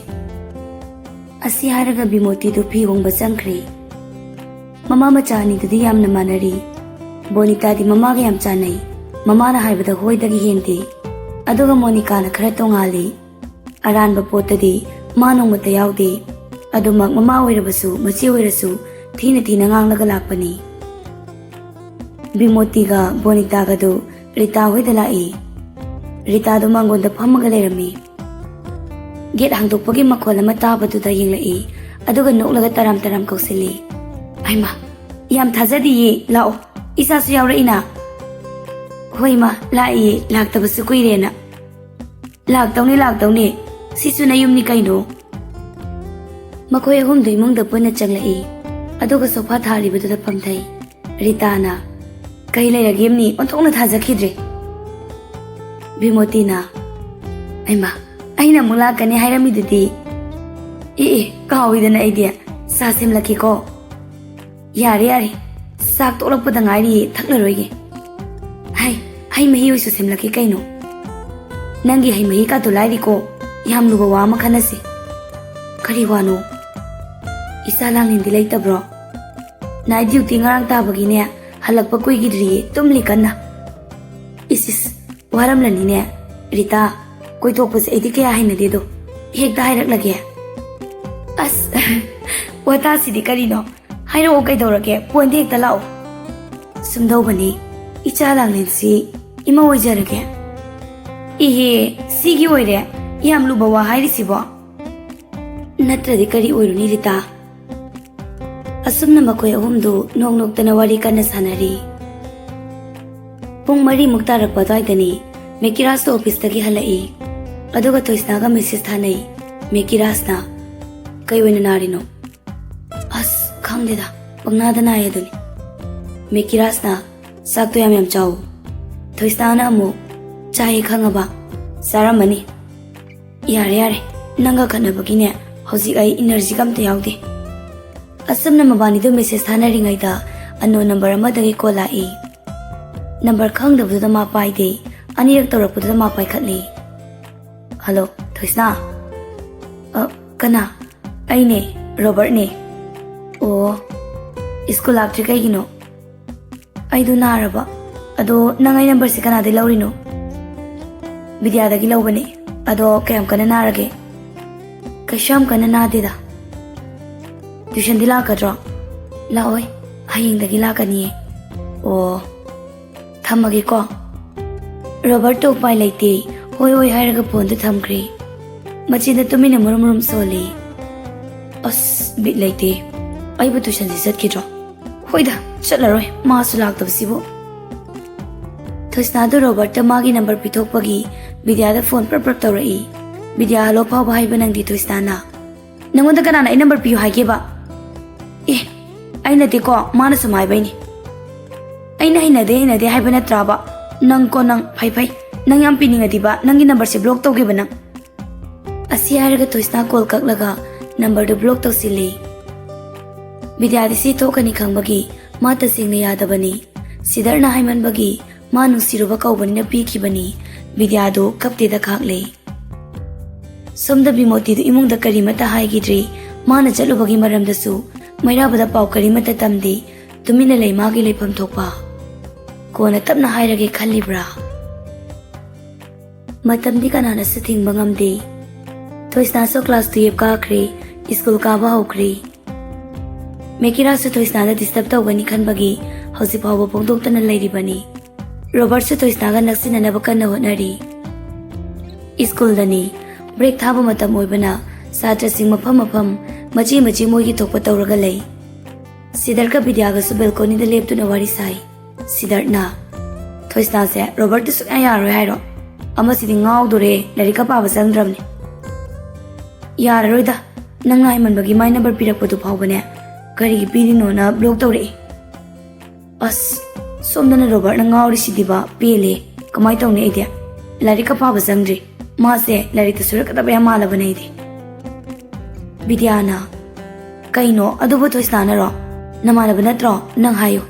ꯑꯁꯤ ꯍꯥꯏꯔꯒ ꯕꯤꯃꯣꯇꯤꯗꯨ ꯐꯤ ꯍꯣꯡꯕ ꯆꯪꯈ꯭ꯔꯦ꯫ ꯃꯃꯥ ꯃꯆꯥ ꯑꯅꯤꯗꯨꯗꯤ ꯌꯥꯝꯅ ꯃꯥꯟꯅꯔꯤ꯫ ꯕꯣꯅꯤꯇꯥꯗꯤ ꯃꯃꯥꯒ ꯌꯥꯝ ꯆꯥꯟꯅꯩ꯫ ꯃꯃꯥꯅ ꯍꯥꯏꯕꯗ ꯍꯣꯏꯗꯒꯤ ꯍꯦꯟꯗꯦ꯫ ꯑꯗꯨꯒ ꯃꯣꯅꯤꯀꯥꯅ ꯈꯔ ꯇꯣꯉꯥꯜꯂꯤ꯫ ꯑꯔꯥꯟꯕ ꯄꯣꯠꯇꯗꯤ ꯃꯥ ꯅꯣꯡꯃꯇ ꯌꯥꯎꯗꯦ꯫ ꯑꯗꯨꯃꯛ ꯃꯃꯥ ꯑꯣꯏꯔꯕꯁꯨ, ꯃꯆꯦ ꯑꯣꯏꯔꯁꯨ ꯊꯤꯅ ꯊꯤꯅ ꯉꯥꯡꯂꯒ ꯂꯥꯛꯄꯅꯤ꯫ ꯕꯤꯃꯣꯇꯤꯒ ꯕꯣꯅꯤꯇꯥꯒꯗꯨ ꯔꯤꯇꯥ ꯍꯣꯏꯗ ꯂꯥꯛꯏ꯫ ꯔꯤꯇꯥꯗꯨ ꯃꯥꯡꯒꯣꯟꯗ ꯐꯝꯃꯒ ꯂꯩꯔꯝꯃꯤ꯫ ꯒꯦꯠ ꯍꯥꯡꯗꯣꯛꯄꯒꯤ ꯃꯈꯣꯜ ꯑꯃ ꯇꯥꯕꯗꯨꯗ ꯌꯦꯡꯂꯛꯏ, ꯑꯗꯨꯒ ꯅꯣꯛꯂꯒ ꯇꯔꯥꯝ ꯇꯔꯥꯝ ꯀꯧꯁꯤꯜꯂꯤ꯫ "ꯍꯩꯃꯥ, ꯌꯥꯝ ꯊꯥꯖꯗꯤꯌꯦ, ꯂꯥꯛꯑꯣ, ꯏꯆꯥꯁꯨ ꯌꯥꯎꯔꯛꯏꯅ꯫" "ꯍꯣꯏ ꯏꯃꯥ, ꯂꯥꯛꯏꯌꯦ, ꯂꯥꯛꯇꯕꯁꯨ ꯀꯨꯏꯔꯦꯅ꯫" "ꯂꯥꯛꯇꯧꯅꯦ, ꯂꯥꯛꯇꯧꯅꯦ, ꯁꯤꯁꯨ ꯅꯌꯨꯝꯅꯤ ꯀꯩꯅꯣ꯫" ꯃꯈꯣꯏ ꯑꯍꯨꯝꯗꯨ ꯏꯃꯨꯡꯗ ꯄꯨꯟꯅ ꯆꯪꯂꯛꯏ, ꯑꯗꯨꯒ ꯁꯣꯐꯥ ꯊꯥꯔꯤꯕꯗꯨꯗ ꯐꯝꯊꯩ꯫ ꯔꯤꯇꯥꯅ, "ꯀꯩ ꯂꯩꯔꯒꯦ ꯑꯝꯅꯤ? ꯑꯣꯟꯊꯣꯛꯅ ꯊꯥꯖꯈꯤꯗ꯭ꯔꯦ꯫" ꯕꯤꯃꯣꯇꯤꯅ, "ꯍꯩꯃꯥ, ꯑꯩꯅ ꯑꯃꯨꯛ ꯂꯥꯛꯀꯅꯤ ꯍꯥꯏꯔꯝꯃꯤꯗꯨꯗꯤ?" "ꯑꯦ ꯑꯦ, ꯀꯥꯎꯏꯗꯅ ꯑꯩꯗꯤ꯫ ꯆꯥ ꯁꯦꯝꯂꯛꯀꯦꯀꯣ꯫" "ꯌꯥꯔꯦ ꯌꯥꯔꯦ, ꯆꯥꯛ ꯇꯣꯛꯂꯛꯄꯗ ꯉꯥꯏꯔꯤꯌꯦ, ꯊꯛꯂꯔꯣꯏꯒꯦ꯫ ꯍꯩ, ꯍꯩ ꯃꯍꯤ ꯑꯣꯏꯁꯨ ꯁꯦꯝꯂꯛꯀꯦ ꯀꯩꯅꯣ꯫" "ꯅꯪꯒꯤ ꯍꯩ ꯃꯍꯤ ꯀꯥꯗꯣ ꯂꯥꯏꯔꯤꯀꯣ, ꯌꯥꯝ ꯂꯨꯕ ꯋꯥ ꯑꯃ ꯈꯟꯅꯁꯤ꯫" "ꯀꯔꯤ ꯋꯥꯅꯣ?" "ꯏꯆꯥ ꯂꯥꯡꯂꯦꯟꯗꯤ ꯂꯩꯇꯕ꯭ꯔꯣ?" "Night duty ꯉꯔꯥꯡ ꯇꯥꯕꯒꯤꯅꯦ, ꯍꯜꯂꯛꯄ ꯀꯨꯏꯈꯤꯗ꯭ꯔꯤꯌꯦ, ꯇꯨꯝꯂꯤ ꯀꯟꯅ꯫" "ꯏꯁ ꯏꯁ, ꯋꯥꯔꯝꯂꯅꯤꯅꯦ꯫ ꯔꯤꯇꯥ, ꯀꯣꯏꯊꯣꯛꯄꯁꯦ ꯑꯩꯗꯤ ꯀꯌꯥ ꯍꯩꯅꯗꯦꯗꯣ꯫ ꯍꯦꯛꯇ ꯍꯥꯏꯔꯛꯂꯒꯦ꯫" "ꯑꯁ, ꯋꯥꯇꯥꯁꯤꯗꯤ ꯀꯔꯤꯅꯣ? ꯍꯥꯏꯔꯛꯑꯣ ꯀꯩꯗꯧꯔꯒꯦ? Pointꯗ ꯍꯦꯛꯇ ꯂꯥꯛꯑꯣ꯫" "ꯁꯨꯝꯗꯧꯕꯅꯤ, ꯏꯆꯥ ꯂꯥꯡꯂꯦꯟꯁꯤ ꯏꯃꯧ ꯑꯣꯏꯖꯔꯒꯦ꯫" "ꯏꯍꯦ, ꯁꯤꯒꯤ ꯑꯣꯏꯔꯦ ꯌꯥꯝ ꯂꯨꯕ ꯋꯥ ꯍꯥꯏꯔꯤꯁꯤꯕꯣ?" "ꯅꯠꯇ꯭ꯔꯗꯤ ꯀꯔꯤ ꯑꯣꯏꯔꯨꯅꯤ ꯔꯤꯇꯥ?" ꯑꯁꯨꯝꯅ ꯃꯈꯣꯏ ꯑꯍꯨꯝꯗꯨ ꯅꯣꯛ ꯅꯣꯛꯇꯅ ꯋꯥꯔꯤ ꯀꯟꯅ ꯁꯥꯟꯅꯔꯤ꯫ ꯄꯨꯡ ꯃꯔꯤꯃꯨꯛ ꯇꯥꯔꯛꯄ ꯑꯗꯨꯋꯥꯏꯗꯅꯤ ꯃꯦꯀꯤꯔꯥꯖꯇꯣ ꯑꯣꯐꯤꯁꯇꯒꯤ ꯍꯜꯂꯛꯏ꯫ ꯑꯗꯨꯒ ꯊꯣꯏꯁꯅꯥꯒ ꯃꯦꯁꯦꯖ ꯊꯥꯅꯩ꯫ ꯃꯦꯀꯤꯔꯥꯖꯅ, "ꯀꯩ ꯑꯣꯏꯅ ꯅꯥꯔꯤꯅꯣ?" "ꯑꯁ, ꯈꯪꯗꯦꯗ, ꯄꯪꯅꯥꯗ ꯅꯥꯏ ꯑꯗꯨꯅꯤ꯫" ꯃꯦꯀꯤꯔꯥꯖꯅ, "ꯆꯥꯛꯇꯣ ꯌꯥꯝ ꯌꯥꯝ ꯆꯥꯎ꯫" ꯊꯣꯏꯁꯅꯥꯅ ꯑꯃꯨꯛ, "ꯆꯥꯏꯌꯦ ꯈꯪꯉꯕ?" "ꯆꯥꯔꯝꯃꯅꯤ꯫" "ꯌꯥꯔꯦ ꯌꯥꯔꯦ, ꯅꯪꯒ ꯈꯠꯅꯕꯒꯤꯅꯦ ꯍꯧꯖꯤꯛ ꯑꯩ ꯏꯅꯔꯖꯤꯒ ꯑꯝꯇ ꯌꯥꯎꯗꯦ꯫" ꯑꯁꯨꯝꯅ ꯃꯕꯥꯅꯤꯗꯨ ꯃꯦꯁꯦꯖ ꯊꯥꯅꯔꯤꯉꯩꯗ ꯑꯟꯅꯣꯟ ꯅꯝꯕꯔ ꯑꯃꯗꯒꯤ ꯀꯣꯜ ꯂꯥꯛꯏ꯫ ꯅꯝꯕꯔ ꯈꯪꯗꯕꯗꯨꯗ ꯃꯥ ꯄꯥꯏꯗꯦ꯫ ꯑꯅꯤꯔꯛ ꯇꯧꯔꯛꯄꯗꯨꯗ ꯃꯥ ꯄꯥꯏꯈꯠꯂꯤ꯫ "ꯍꯜꯂꯣ, ꯊꯣꯏꯁꯅꯥ?" "ꯑ, ꯀꯅꯥ?" "ꯑꯩꯅꯦ, ꯔꯣꯕꯔꯠꯅꯦ꯫" "ꯑꯣ, ꯁ꯭ꯀꯨꯜ ꯂꯥꯛꯇ꯭ꯔꯤ ꯀꯩꯒꯤꯅꯣ?" "ꯑꯩꯗꯣ ꯅꯥꯔꯕ꯫" "ꯑꯗꯣ ꯅꯪ ꯑꯩ ꯅꯝꯕꯔꯁꯦ ꯀꯅꯥꯗꯩ ꯂꯧꯔꯤꯅꯣ?" "ꯕꯤꯗ꯭ꯌꯥꯗꯒꯤ ꯂꯧꯕꯅꯦ꯫" "ꯑꯗꯣ ꯀꯌꯥꯝ ꯀꯟꯅ ꯅꯥꯔꯒꯦ?" "ꯀꯩꯁꯨ ꯌꯥꯝ ꯀꯟꯅ ꯅꯥꯗꯦꯗ꯫" "ꯇ꯭ꯌꯨꯁꯟꯗꯤ ꯂꯥꯛꯀꯗ꯭ꯔꯣ?" "ꯂꯥꯛꯑꯣꯏ, ꯍꯌꯦꯡꯗꯒꯤ ꯂꯥꯛꯀꯅꯤꯌꯦ꯫" "ꯑꯣ, ꯊꯝꯃꯒꯦꯀꯣ꯫" ꯔꯣꯕꯔꯠꯇꯣ ꯎꯄꯥꯏ ꯂꯩꯇꯦ, ꯍꯣꯏ ꯍꯣꯏ ꯍꯥꯏꯔꯒ ꯐꯣꯟꯗꯨ ꯊꯝꯈ꯭ꯔꯦ꯫ ꯃꯆꯤꯟꯗ ꯇꯨꯃꯤꯟꯅ ꯃꯨꯔꯨꯝ ꯃꯨꯔꯨꯝ ꯁꯣꯜꯂꯤ꯫ "ꯑꯁ, ꯕꯤꯠ ꯂꯩꯇꯦ꯫ ꯑꯩꯕꯨ ꯇ꯭ꯌꯨꯁꯟꯁꯤ ꯆꯠꯈꯤꯗ꯭ꯔꯣ? ꯍꯣꯏꯗ, ꯆꯠꯂꯔꯣꯏ, ꯃꯥꯁꯨ ꯂꯥꯛꯇꯕꯁꯤꯕꯨ꯫" ꯊꯣꯏꯁꯅꯥꯗꯨ ꯔꯣꯕꯔꯠꯇ ꯃꯥꯒꯤ ꯅꯝꯕꯔ ꯄꯤꯊꯣꯛꯄꯒꯤ ꯕꯤꯗ꯭ꯌꯥꯗ ꯐꯣꯟ ꯄ꯭ꯔꯞ ꯄ꯭ꯔꯞ ꯇꯧꯔꯛꯏ꯫ "ꯕꯤꯗ꯭ꯌꯥ, ꯍꯜꯂꯣ ꯐꯥꯎꯕ ꯍꯥꯏꯕ ꯅꯪꯗꯤ, ꯊꯣꯏꯁꯅꯥꯅ?" "ꯅꯪꯉꯣꯟꯗ ꯀꯅꯥꯅ ꯑꯩ ꯅꯝꯕꯔ ꯄꯤꯌꯨ ꯍꯥꯏꯒꯦꯕ?" "ꯑꯦ, ꯑꯩꯅꯗꯤꯀꯣ, ꯃꯥꯅ ꯁꯨꯝ ꯍꯥꯏꯕꯩꯅꯤ꯫" "ꯑꯩꯅ ꯍꯩꯅꯗꯦ ꯍꯩꯅꯗꯦ ꯍꯥꯏꯕ ꯅꯠꯇ꯭ꯔꯥꯕ? ꯅꯪꯀꯣ ꯅꯪ, ꯐꯩ ꯐꯩ, ꯅꯪ ꯌꯥꯝ ꯄꯤꯅꯤꯡꯉꯗꯤꯕ ꯅꯪꯒꯤ ꯅꯝꯕꯔꯁꯦ ꯕ꯭ꯂꯣꯛ ꯇꯧꯒꯦꯕ ꯅꯪ꯫" ꯑꯁꯤ ꯍꯥꯏꯔꯒ ꯊꯣꯏꯁꯅꯥ ꯀꯣꯜ ꯀꯛꯂꯒ ꯅꯝꯕꯔꯗꯨ ꯕ꯭ꯂꯣꯛ ꯇꯧꯁꯤꯜꯂꯤ꯫ ꯕꯤꯗ꯭ꯌꯥꯗꯤ ꯁꯤ ꯊꯣꯛꯀꯅꯤ ꯈꯪꯕꯒꯤ ꯃꯥ ꯇꯁꯦꯡꯅ ꯌꯥꯗꯕꯅꯤ꯫ ꯁꯤꯗꯔꯅ ꯍꯥꯏꯃꯟꯕꯒꯤ ꯃꯥ ꯅꯨꯡꯁꯤꯔꯨꯕ ꯀꯧꯕꯅꯤꯅ ꯄꯤꯈꯤꯕꯅꯤ꯫ ꯕꯤꯗ꯭ꯌꯥꯗꯨ ꯀꯞꯇꯦꯗ ꯈꯥꯛꯂꯦ꯫ ꯁꯣꯝꯗ ꯕꯤꯃꯣꯇꯤꯗꯨ ꯏꯃꯨꯡꯗ ꯀꯔꯤꯃꯠꯇ ꯍꯥꯏꯈꯤꯗ꯭ꯔꯤ꯫ ꯃꯥꯅ ꯆꯠꯂꯨꯕꯒꯤ ꯃꯔꯝꯗꯁꯨ ꯃꯩꯔꯥꯕꯗ ꯄꯥꯎ ꯀꯔꯤꯃꯠꯇ ꯇꯝꯗꯦ꯫ ꯇꯨꯃꯤꯟꯅ ꯂꯩ ꯃꯥꯒꯤ ꯂꯩꯐꯝ ꯊꯣꯛꯄ꯫ ꯀꯣꯟꯅ ꯇꯞꯅ ꯍꯥꯏꯔꯒꯦ ꯈꯜꯂꯤꯕ꯭ꯔꯥ? ꯃꯇꯝꯗꯤ ꯀꯅꯥꯅꯁꯨ ꯊꯤꯡꯕ ꯉꯝꯗꯦ꯫ ꯊꯣꯏꯁꯅꯥꯁꯨ ꯀ꯭ꯂꯥꯁ ꯇꯨꯌꯦꯜꯐ ꯀꯥꯈ꯭ꯔꯦ, ꯁ꯭ꯀꯨꯜ ꯀꯥꯕ ꯍꯧꯈ꯭ꯔꯦ꯫ ꯃꯦꯀꯤꯔꯥꯁꯨ ꯊꯣꯏꯁꯅꯥꯗ ꯗꯤꯁꯇꯔꯕ ꯇꯧꯒꯅꯤ ꯈꯟꯕꯒꯤ ꯍꯧꯖꯤꯛ ꯐꯥꯎꯕ ꯐꯣꯡꯗꯣꯛꯇꯅ ꯂꯩꯔꯤꯕꯅꯤ꯫ ꯔꯣꯕꯔꯠꯁꯨ ꯊꯣꯏꯁꯅꯥꯒ ꯅꯛꯁꯤꯟꯅꯅꯕ ꯀꯟꯅ ꯍꯣꯠꯅꯔꯤ꯫ ꯁ꯭ꯀꯨꯜꯗꯅꯤ꯫ ꯕ꯭ꯔꯦꯛ ꯊꯥꯕ ꯃꯇꯝ ꯑꯣꯏꯕꯅ ꯁꯥꯇ꯭ꯔꯁꯤꯡ ꯃꯐꯝ ꯃꯐꯝ, ꯃꯆꯤ ꯃꯆꯤ ꯃꯣꯏꯒꯤ ꯊꯣꯛꯄ ꯇꯧꯔꯒ ꯂꯩ꯫ ꯁꯤꯗꯔꯠꯀ ꯕꯤꯗ꯭ꯌꯥꯒꯁꯨ ꯕꯦꯜꯀꯣꯅꯤꯗ ꯂꯦꯞꯇꯨꯅ ꯋꯥꯔꯤ ꯁꯥꯏ꯫ ꯁꯤꯗꯔꯠꯅ, "ꯊꯣꯏꯁꯅꯥꯁꯦ ꯔꯣꯕꯔꯠꯇ ꯁꯨꯛꯌꯥ ꯌꯥꯔꯣꯏ ꯍꯥꯏꯔꯣ? ꯑꯃꯁꯤꯗꯤ ꯉꯥꯎꯗꯣꯔꯦ, ꯂꯥꯏꯔꯤꯛꯀ ꯄꯥꯕ ꯆꯪꯗ꯭ꯔꯕꯅꯤ꯫" "ꯌꯥꯔꯔꯣꯏꯗ, ꯅꯪꯅ ꯍꯥꯏꯃꯟꯕꯒꯤ ꯃꯥꯏ ꯅꯝꯕꯔ ꯄꯤꯔꯛꯄꯗꯨ ꯐꯥꯎꯕꯅꯦ ꯀꯔꯤꯒꯤ ꯄꯤꯔꯤꯅꯣꯅ ꯕ꯭ꯂꯣꯛ ꯇꯧꯔꯛꯏ꯫" "ꯑꯁ, ꯁꯣꯝꯗꯅ ꯔꯣꯕꯔꯠꯅ ꯉꯥꯎꯔꯤꯁꯤꯗꯤꯕ, ꯄꯦꯜꯂꯦ꯫ ꯀꯃꯥꯏ ꯇꯧꯅꯤ ꯑꯩꯗꯤ? ꯂꯥꯏꯔꯤꯛꯀ ꯄꯥꯕ ꯆꯪꯗ꯭ꯔꯤ꯫ ꯃꯥꯁꯦ ꯂꯥꯏꯔꯤꯛꯇ ꯁꯣꯏꯔꯛꯀꯗꯕ ꯌꯥꯝ ꯃꯥꯜꯂꯕꯅꯦ ꯑꯩꯗꯤ꯫" ꯕꯤꯗ꯭ꯌꯥꯅ, "ꯀꯩꯅꯣ ꯑꯗꯨꯕꯨ ꯊꯣꯏꯁꯅꯥꯅꯔꯣ? ꯅꯃꯥꯟꯅꯕ ꯅꯠꯇ꯭ꯔꯣ? ꯅꯪ ꯍꯥꯏꯌꯨ꯫"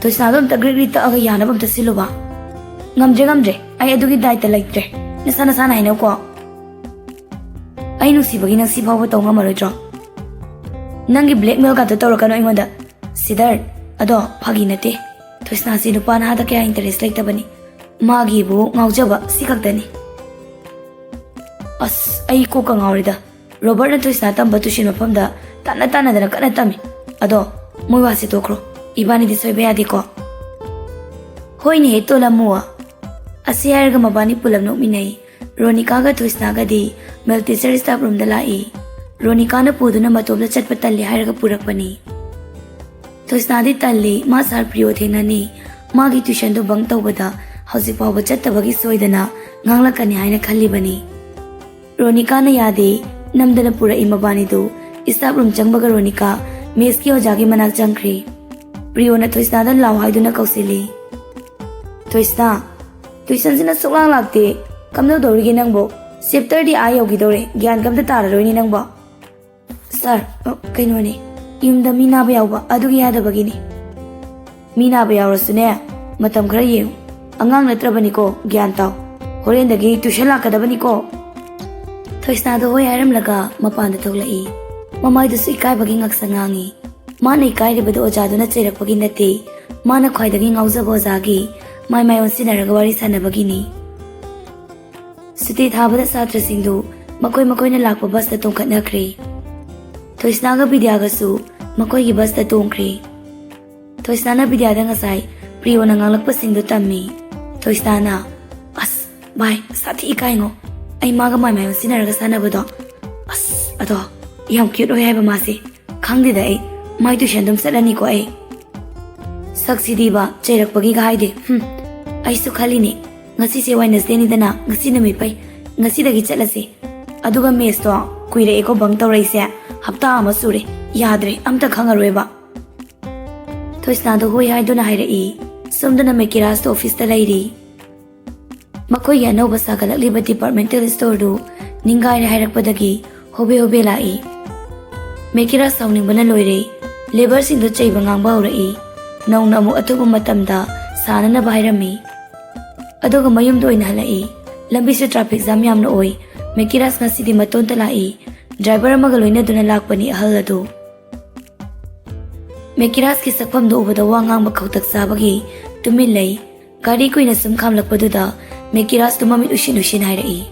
"ꯊꯣꯏꯁꯅꯥꯗꯣ ꯑꯝꯇ ꯒ꯭ꯔꯤꯛ ꯒ꯭ꯔꯤꯛ ꯇꯛꯑꯒ ꯌꯥꯅꯕ ꯑꯝꯇ ꯁꯤꯜꯂꯨꯕ꯫" "ꯉꯝꯗ꯭ꯔꯦ, ꯉꯝꯗ꯭ꯔꯦ, ꯑꯩ ꯑꯗꯨꯒꯤ ꯗꯥꯏꯠꯇ ꯂꯩꯇ꯭ꯔꯦ꯫ ꯅꯁꯥ ꯅꯁꯥꯅ ꯍꯥꯏꯅꯧꯀꯣ꯫" "ꯑꯩ ꯅꯨꯡꯁꯤꯕꯒꯤ ꯅꯪ ꯁꯤ ꯐꯥꯎꯕ ꯇꯧ ꯉꯝꯃꯔꯣꯏꯗ꯭ꯔꯣ? ꯅꯪꯒꯤ ꯕ꯭ꯂꯦꯛꯃꯦꯜꯒꯗꯣ ꯇꯧꯔꯛꯀꯅꯨ ꯑꯩꯉꯣꯟꯗ꯫" "ꯁꯤꯗꯔ, ꯑꯗꯣ ꯐꯥꯒꯤ ꯅꯠꯇꯦ꯫ ꯊꯣꯏꯁꯅꯥꯁꯤ ꯅꯨꯄꯥ ꯅꯍꯥꯗ ꯀꯌꯥ ꯏꯟꯇꯔꯦꯁ ꯂꯩꯇꯕꯅꯤ꯫ ꯃꯥꯒꯤꯕꯨ ꯉꯥꯎꯖꯕ ꯁꯤ ꯈꯛꯇꯅꯤ꯫" "ꯑꯁ, ꯑꯩ ꯀꯣꯛꯀ ꯉꯥꯎꯔꯦꯗ꯫ ꯔꯣꯕꯔꯠꯅ ꯊꯣꯏꯁꯅꯥ ꯇꯝꯕ ꯇ꯭ꯌꯨꯁꯟ ꯃꯐꯝꯗ ꯇꯥꯟꯅ ꯇꯥꯟꯅꯗꯅ ꯀꯟꯅ ꯇꯝꯃꯤ꯫ ꯑꯗꯣ ꯃꯣꯏ ꯋꯥꯁꯦ ꯇꯣꯛꯈ꯭ꯔꯣ꯫ ꯏꯕꯥꯅꯤꯗꯤ ꯁꯣꯏꯕ ꯌꯥꯗꯦꯀꯣ꯫" "ꯍꯣꯏꯅꯦꯍꯦ, ꯇꯣꯂꯝꯃꯨ꯫" ꯑꯁꯤ ꯍꯥꯏꯔꯒ ꯃꯕꯥꯅꯤ ꯄꯨꯂꯞ ꯅꯣꯛꯃꯤꯟꯅꯩ꯫ ꯔꯣꯅꯤꯀꯥꯒ ꯊꯣꯏꯁꯅꯥꯒꯗꯤ ꯃꯦꯜ ꯇꯤꯆꯔ ꯁ꯭ꯇꯥꯐ ꯔꯨꯝꯗ ꯂꯥꯛꯏ꯫ ꯔꯣꯅꯤꯀꯥꯅ ꯄꯨꯗꯨꯅ ꯃꯇꯣꯝꯇ ꯆꯠꯄ ꯇꯜꯂꯤ ꯍꯥꯏꯔꯒ ꯄꯨꯔꯛꯄꯅꯤ꯫ ꯊꯣꯏꯁꯅꯥꯗꯤ ꯇꯜꯂꯤ, ꯃꯥ ꯁꯥꯔ ꯄ꯭ꯔꯤꯌꯣ ꯊꯦꯡꯅꯅꯤ, ꯃꯥꯒꯤ ꯇ꯭ꯌꯨꯁꯟꯗꯨ ꯕꯪ ꯇꯧꯕꯗ ꯍꯧꯖꯤꯛ ꯐꯥꯎꯕ ꯆꯠꯇꯕꯒꯤ ꯁꯣꯏꯗꯅ ꯉꯥꯡꯂꯛꯀꯅꯤ ꯍꯥꯏꯅ ꯈꯜꯂꯤꯕꯅꯤ꯫ ꯔꯣꯅꯤꯀꯥꯅ ꯌꯥꯗꯦ, ꯅꯝꯗꯅ ꯄꯨꯔꯛꯏ ꯃꯕꯥꯅꯤꯗꯨ꯫ ꯁ꯭ꯇꯥꯐ ꯔꯨꯝ ꯆꯪꯕꯒ ꯔꯣꯅꯤꯀꯥ ꯃꯦꯁꯀꯤ ꯑꯣꯖꯥꯒꯤ ꯃꯅꯥꯛ ꯆꯪꯈ꯭ꯔꯦ꯫ ꯄ꯭ꯔꯤꯌꯣꯅ ꯊꯣꯏꯁꯅꯥꯗ ꯂꯥꯎ ꯍꯥꯏꯗꯨꯅ ꯀꯧꯁꯤꯜꯂꯤ꯫ "ꯊꯣꯏꯁꯅꯥ, ꯇ꯭ꯌꯨꯁꯟꯁꯤꯅ ꯁꯨꯛꯂꯥꯛ ꯂꯥꯛꯇꯦ꯫ ꯀꯝꯗꯧꯗꯧꯔꯤꯒꯦ ꯅꯪꯕꯣ? ꯆꯦꯞꯇꯔꯗꯤ ꯑꯥ ꯌꯧꯈꯤꯗꯧꯔꯦ, ꯒ꯭ꯌꯥꯟꯒ ꯑꯝꯇ ꯇꯥꯔꯔꯣꯏꯅꯦ ꯅꯪꯕꯣ꯫" "ꯁꯥꯔ, ꯑ, ꯀꯩꯅꯣꯅꯦ, ꯌꯨꯝꯗ ꯃꯤ ꯅꯥꯕ ꯌꯥꯎꯕ, ꯑꯗꯨꯒꯤ ꯌꯥꯗꯕꯒꯤꯅꯦ꯫" "ꯃꯤ ꯅꯥꯕ ꯌꯥꯎꯔꯁꯨꯅꯦ, ꯃꯇꯝ ꯈꯔ ꯌꯦꯡꯉꯨ꯫ ꯑꯉꯥꯡ ꯅꯠꯇ꯭ꯔꯕꯅꯤꯀꯣ, ꯒ꯭ꯌꯥꯟ ꯇꯥꯎ꯫ ꯍꯣꯔꯦꯟꯗꯒꯤ ꯇ꯭ꯌꯨꯁꯟ ꯂꯥꯛꯀꯗꯕꯅꯤꯀꯣ꯫" ꯊꯣꯏꯁꯅꯥꯗꯣ ꯍꯣꯏ ꯍꯥꯏꯔꯝꯂꯒ ꯃꯄꯥꯟꯗ ꯊꯣꯛꯂꯛꯏ꯫ ꯃꯃꯥꯏꯗꯨꯁꯨ ꯏꯀꯥꯏꯕꯒꯤ ꯉꯛꯁꯪ ꯉꯥꯡꯉꯤ꯫ ꯃꯥꯅ ꯏꯀꯥꯏꯔꯤꯕꯗꯨ ꯑꯣꯖꯥꯗꯨꯅ ꯆꯩꯔꯛꯄꯒꯤ ꯅꯠꯇꯦ, ꯃꯥꯅ ꯈ꯭ꯋꯥꯏꯗꯒꯤ ꯉꯥꯎꯖꯕ ꯑꯣꯖꯥꯒꯤ ꯃꯥꯏ ꯃꯥꯏ ꯑꯣꯟꯁꯤꯟꯅꯔꯒ ꯋꯥꯔꯤ ꯁꯥꯟꯅꯕꯒꯤꯅꯤ꯫ ꯁꯨꯇꯤ ꯊꯥꯕꯗ ꯁꯥꯇ꯭ꯔꯁꯤꯡꯗꯨ ꯃꯈꯣꯏ ꯃꯈꯣꯏꯅ ꯂꯥꯛꯄ ꯕꯁꯇ ꯇꯣꯡꯈꯠꯅꯈ꯭ꯔꯦ꯫ ꯊꯣꯏꯁꯅꯥꯒ ꯕꯤꯗ꯭ꯌꯥꯒꯁꯨ ꯃꯈꯣꯏꯒꯤ ꯕꯁꯇ ꯇꯣꯡꯈ꯭ꯔꯦ꯫ ꯊꯣꯏꯁꯅꯥꯅ ꯕꯤꯗ꯭ꯌꯥꯗ ꯉꯁꯥꯏ ꯄ꯭ꯔꯤꯌꯣꯅ ꯉꯥꯡꯂꯛꯄꯁꯤꯡꯗꯨ ꯇꯝꯃꯤ꯫ ꯊꯣꯏꯁꯅꯥꯅ, "ꯑꯁ, ꯚꯥꯏ, ꯁꯥꯊꯤ ꯏꯀꯥꯏꯉꯣ꯫ ꯑꯩ ꯃꯥꯒ ꯃꯥꯏ ꯃꯥꯏ ꯑꯣꯟꯁꯤꯟꯅꯔꯒ ꯁꯥꯟꯅꯕꯗꯣ꯫ ꯑꯁ, ꯑꯗꯣ ꯌꯥꯝ ꯀ꯭ꯌꯨꯠ ꯑꯣꯏ ꯍꯥꯏꯕ ꯃꯥꯁꯦ꯫ ꯈꯪꯗꯦꯗ ꯑꯩ, ꯃꯥꯏ ꯇꯨꯏꯁꯟ ꯑꯗꯨꯝ ꯆꯠꯂꯅꯤꯀꯣ ꯑꯩ꯫ ꯁꯛꯁꯤꯗꯤꯕ, ꯆꯩꯔꯛꯄꯒꯤꯒ ꯍꯥꯏꯗꯦ꯫ ꯍꯨꯝ, ꯑꯩꯁꯨ ꯈꯜꯂꯤꯅꯦ, ꯉꯁꯤꯁꯦ ꯋꯦꯅꯁꯗꯦꯅꯤꯗꯅ, ꯉꯁꯤ ꯅꯨꯃꯤꯠ ꯐꯩ, ꯉꯁꯤꯗꯒꯤ ꯆꯠꯂꯁꯦ꯫ ꯑꯗꯨꯒ ꯃꯦꯁꯇꯣ ꯀꯨꯏꯔꯛꯑꯦꯀꯣ ꯕꯪ ꯇꯧꯔꯛꯏꯁꯦ, ꯍꯞꯇꯥ ꯑꯃ ꯁꯨꯔꯦ, ꯌꯥꯗ꯭ꯔꯦ, ꯑꯝꯇ ꯈꯪꯉꯔꯣꯏꯕ꯫ ꯊꯣꯏꯁꯅꯥꯗꯣ ꯍꯣꯏ ꯍꯥꯏꯗꯨꯅ ꯍꯥꯏꯔꯛꯏ꯫ ꯁꯣꯝꯗꯅ ꯃꯦꯀꯤꯔꯥꯖꯇꯣ ꯑꯣꯐꯤꯁꯇ ꯂꯩꯔꯤ꯫ ꯃꯈꯣꯏꯒꯤ ꯑꯅꯧꯕ ꯁꯥꯒꯠꯂꯛꯂꯤꯕ ꯗꯤꯄꯥꯔꯠꯃꯦꯟꯇꯦꯜ ꯁ꯭ꯇꯣꯔꯗꯨ ꯅꯤꯡꯒꯥꯏꯔꯦ ꯍꯥꯏꯔꯛꯄꯗꯒꯤ ꯍꯣꯕꯦ ꯍꯣꯕꯦ ꯂꯥꯛꯏ꯫ ꯃꯦꯀꯤꯔꯥꯖ ꯁꯥꯎꯅꯤꯡꯕꯅ ꯂꯣꯏꯔꯦ꯫ ꯂꯦꯕꯔꯁꯤꯡꯗꯨ ꯆꯩꯕ ꯉꯥꯡꯕ ꯍꯧꯔꯛꯏ꯫ ꯅꯧꯅ ꯑꯃꯨꯛ ꯑꯊꯨꯕ ꯃꯇꯝꯗ ꯁꯥꯅꯅꯕ ꯍꯥꯏꯔꯝꯃꯤ꯫ ꯑꯗꯨꯒ ꯃꯌꯨꯝꯗ ꯑꯣꯏꯅ ꯍꯜꯂꯛꯏ꯫ ꯂꯝꯕꯤꯁꯨ ꯇ꯭ꯔꯥꯐꯤꯛ ꯖꯥꯝ ꯌꯥꯝꯅ ꯑꯣꯏ꯫ ꯃꯦꯀꯤꯔꯥꯖ ꯉꯁꯤꯗꯤ ꯃꯇꯣꯟꯇ ꯂꯥꯛꯏ꯫ ꯗ꯭ꯔꯥꯏꯚꯔ ꯑꯃꯒ ꯂꯣꯏꯅꯗꯨꯅ ꯂꯥꯛꯄꯅꯤ ꯑꯍꯜ ꯑꯗꯨ꯫ ꯃꯦꯀꯤꯔꯥꯖꯀꯤ ꯁꯛꯐꯝꯗꯨ ꯎꯕꯗ ꯋꯥ ꯉꯥꯡꯕ ꯈꯧꯇꯛ ꯆꯥꯕꯒꯤ ꯇꯨꯃꯤꯟ ꯂꯩ꯫ ꯒꯥꯔꯤ ꯀꯨꯏꯅ ꯁꯨꯝ ꯈꯥꯝꯂꯛꯄꯗꯨꯗ ꯃꯦꯀꯤꯔꯥꯖꯇꯨ ꯃꯃꯤꯠ ꯎꯏꯁꯤꯟ ꯎꯏꯁꯤꯟ ꯍꯥꯏꯔꯛꯏ,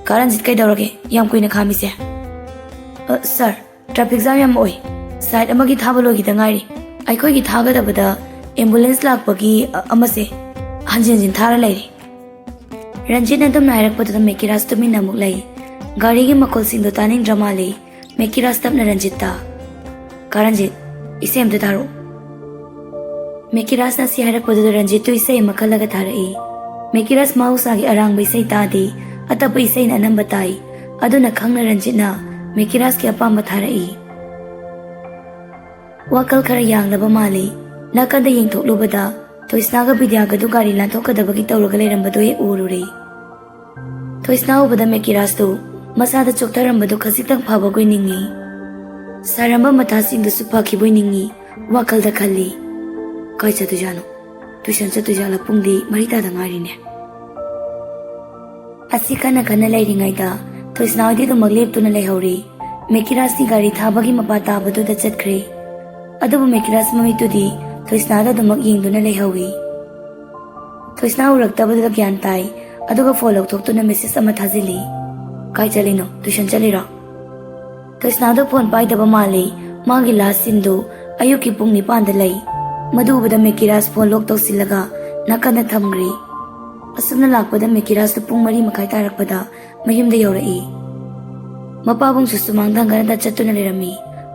"ꯀꯥ ꯔꯟꯖꯤꯠ, ꯀꯩꯗꯧꯔꯒꯦ? ꯌꯥꯝ ꯀꯨꯏꯅ ꯈꯥꯝꯃꯤꯁꯦ?" "ꯑ, ꯁꯥꯔ, ꯇ꯭ꯔꯥꯐꯤꯛ ꯖꯥꯝ ꯌꯥꯝ ꯑꯣꯏ꯫ ꯁꯥꯏꯠ ꯑꯃꯒꯤ ꯊꯥꯕ ꯂꯣꯏꯈꯤꯗ ꯉꯥꯏꯔꯤ꯫ ꯑꯩꯈꯣꯏꯒꯤ ꯊꯥꯒꯗꯕꯗ ꯑꯦꯝꯕꯨꯂꯦꯟꯁ ꯂꯥꯛꯄꯒꯤ, ꯑ, ꯑꯃꯁꯦ ꯍꯟꯖꯤꯟ ꯍꯟꯖꯤꯟ ꯊꯥꯔ ꯂꯩꯔꯦ"꯫ ꯔꯟꯖꯤꯠꯅ ꯑꯗꯨꯝꯅ ꯍꯥꯏꯔꯛꯄꯗꯨꯗ ꯃꯦꯀꯤꯔꯥꯖ ꯇꯨꯃꯤꯟꯅ ꯑꯃꯨꯛ ꯂꯩ꯫ ꯒꯥꯔꯤꯒꯤ ꯃꯈꯣꯜꯁꯤꯡꯗꯣ ꯇꯥꯅꯤꯡꯗ꯭ꯔ ꯃꯥꯜꯂꯤ꯫ ꯃꯦꯀꯤꯔꯥꯖ ꯇꯞꯅ ꯔꯟꯖꯤꯠꯇ, "ꯀꯥ ꯔꯟꯖꯤꯠ, ꯏꯁꯩ ꯑꯝꯇ ꯊꯥꯔꯛꯑꯣ"꯫ ꯃꯦꯀꯤꯔꯥꯖꯅ ꯑꯁꯤ ꯍꯥꯏꯔꯛꯄꯗꯨꯗ ꯔꯟꯖꯤꯠꯇꯨ ꯏꯁꯩ ꯑꯃ ꯈꯜꯂꯒ ꯊꯥꯔꯛꯏ꯫ ꯃꯦꯀꯤꯔꯥꯖ ꯃꯍꯧꯁꯥꯒꯤ ꯑꯔꯥꯡꯕ ꯏꯁꯩ ꯇꯥꯗꯦ, ꯑꯇꯞꯄ ꯏꯁꯩꯅ ꯑꯅꯝꯕ ꯇꯥꯏ꯫ ꯑꯗꯨꯅ ꯈꯪꯅ ꯔꯟꯖꯤꯠꯅ ꯃꯦꯀꯤꯔꯥꯖꯀꯤ ꯑꯄꯥꯝꯕ ꯊꯥꯔꯛꯏ꯫ ꯋꯥꯈꯜ ꯈꯔ ꯌꯥꯡꯂꯕ ꯃꯥꯜꯂꯤ꯫ ꯅꯥꯀꯟꯗ ꯌꯦꯡꯊꯣꯛꯂꯨꯕꯗ ꯊꯣꯏꯁꯅꯥꯒ ꯕꯤꯗ꯭ꯌꯥꯒꯗꯨ ꯒꯥꯔꯤ ꯂꯥꯟꯊꯣꯛꯀꯗꯕꯒꯤ ꯇꯧꯔꯒ ꯂꯩꯔꯝꯕꯗꯨ ꯍꯦꯛ ꯎꯔꯨꯔꯦ꯫ ꯊꯣꯏꯁꯅꯥ ꯎꯕꯗ ꯃꯦꯀꯤꯔꯥꯖꯇꯨ ꯃꯁꯥꯗ ꯆꯣꯛꯊꯔꯝꯕꯗꯨ ꯈꯖꯤꯛꯇꯪ ꯐꯕꯒꯣꯏ ꯅꯤꯡꯏ꯫ ꯁꯥꯔꯝꯕ ꯃꯊꯥꯁꯤꯡꯗꯨꯁꯨ ꯐꯈꯤꯕꯣꯏ ꯅꯤꯡꯏ꯫ ꯋꯥꯈꯜꯗ ꯈꯜꯂꯤ, "ꯀꯥꯏ ꯆꯠꯇꯣꯏꯖꯥꯠꯅꯣ? ꯇꯨꯏꯁꯟ ꯆꯠꯇꯣꯏꯖꯥꯠꯂ? ꯄꯨꯡꯗꯤ ꯃꯔꯤ ꯇꯥꯗ ꯉꯥꯏꯔꯤꯅꯦ"꯫ ꯑꯁꯤ ꯈꯟꯅ ꯈꯟꯅ ꯂꯩꯔꯤꯉꯩꯗ ꯊꯣꯏꯁꯅꯥ ꯍꯣꯏꯗꯤ ꯑꯗꯨꯃꯛ ꯂꯦꯞꯇꯨꯅ ꯂꯩꯍꯧꯔꯤ꯫ ꯃꯦꯀꯤꯔꯥꯖꯇꯤ ꯒꯥꯔꯤ ꯊꯥꯕꯒꯤ ꯃꯄꯥ ꯇꯥꯕꯗꯨꯗ ꯆꯠꯈ꯭ꯔꯦ꯫ ꯑꯗꯨꯕꯨ ꯃꯦꯀꯤꯔꯥꯖ ꯃꯃꯤꯠꯇꯨꯗꯤ ꯊꯣꯏꯁꯅꯥꯗ ꯑꯗꯨꯃꯛ ꯌꯦꯡꯗꯨꯅ ꯂꯩꯍꯧꯏ꯫ ꯊꯣꯏꯁꯅꯥ ꯎꯔꯛꯇꯕꯗꯨꯗ ꯒ꯭ꯌꯥꯟ ꯇꯥꯏ, ꯑꯗꯨꯒ ꯐꯣꯟ ꯂꯧꯊꯣꯛꯇꯨꯅ ꯃꯦꯁꯦꯖ ꯑꯃ ꯊꯥꯖꯤꯜꯂꯤ꯫ "ꯀꯥꯏ ꯆꯠꯂꯤꯅꯣ? ꯇꯨꯏꯁꯟ ꯆꯠꯂꯤꯔꯣ?" ꯊꯣꯏꯁꯅꯥꯗꯣ ꯐꯣꯟ ꯄꯥꯏꯗꯕ ꯃꯥꯜꯂꯤ꯫ ꯃꯥꯒꯤ ꯂꯥꯁ ꯁꯤꯟꯗꯨ ꯑꯌꯨꯛꯀꯤ ꯄꯨꯡ ꯅꯤꯄꯥꯟꯗ ꯂꯩ꯫ ꯃꯗꯨ ꯎꯕꯗ ꯃꯦꯀꯤꯔꯥꯖ ꯐꯣꯟ ꯂꯣꯛ ꯇꯧꯁꯤꯜꯂꯒ ꯅꯥꯀꯟꯗ ꯊꯝꯈ꯭ꯔꯦ꯫ ꯑꯁꯨꯝꯅ ꯂꯥꯛꯄꯗ ꯃꯦꯀꯤꯔꯥꯖꯇꯨ ꯄꯨꯡ ꯃꯔꯤ ꯃꯈꯥꯏ ꯇꯥꯔꯛꯄꯗ ꯃꯌꯨꯝꯗ ꯌꯧꯔꯛꯏ꯫ ꯃꯄꯥꯕꯨꯡꯁꯨ ꯁꯨꯃꯥꯡ ꯊꯪꯒꯔꯗ ꯆꯠꯇꯨꯅ ꯂꯩꯔꯝꯃꯤ꯫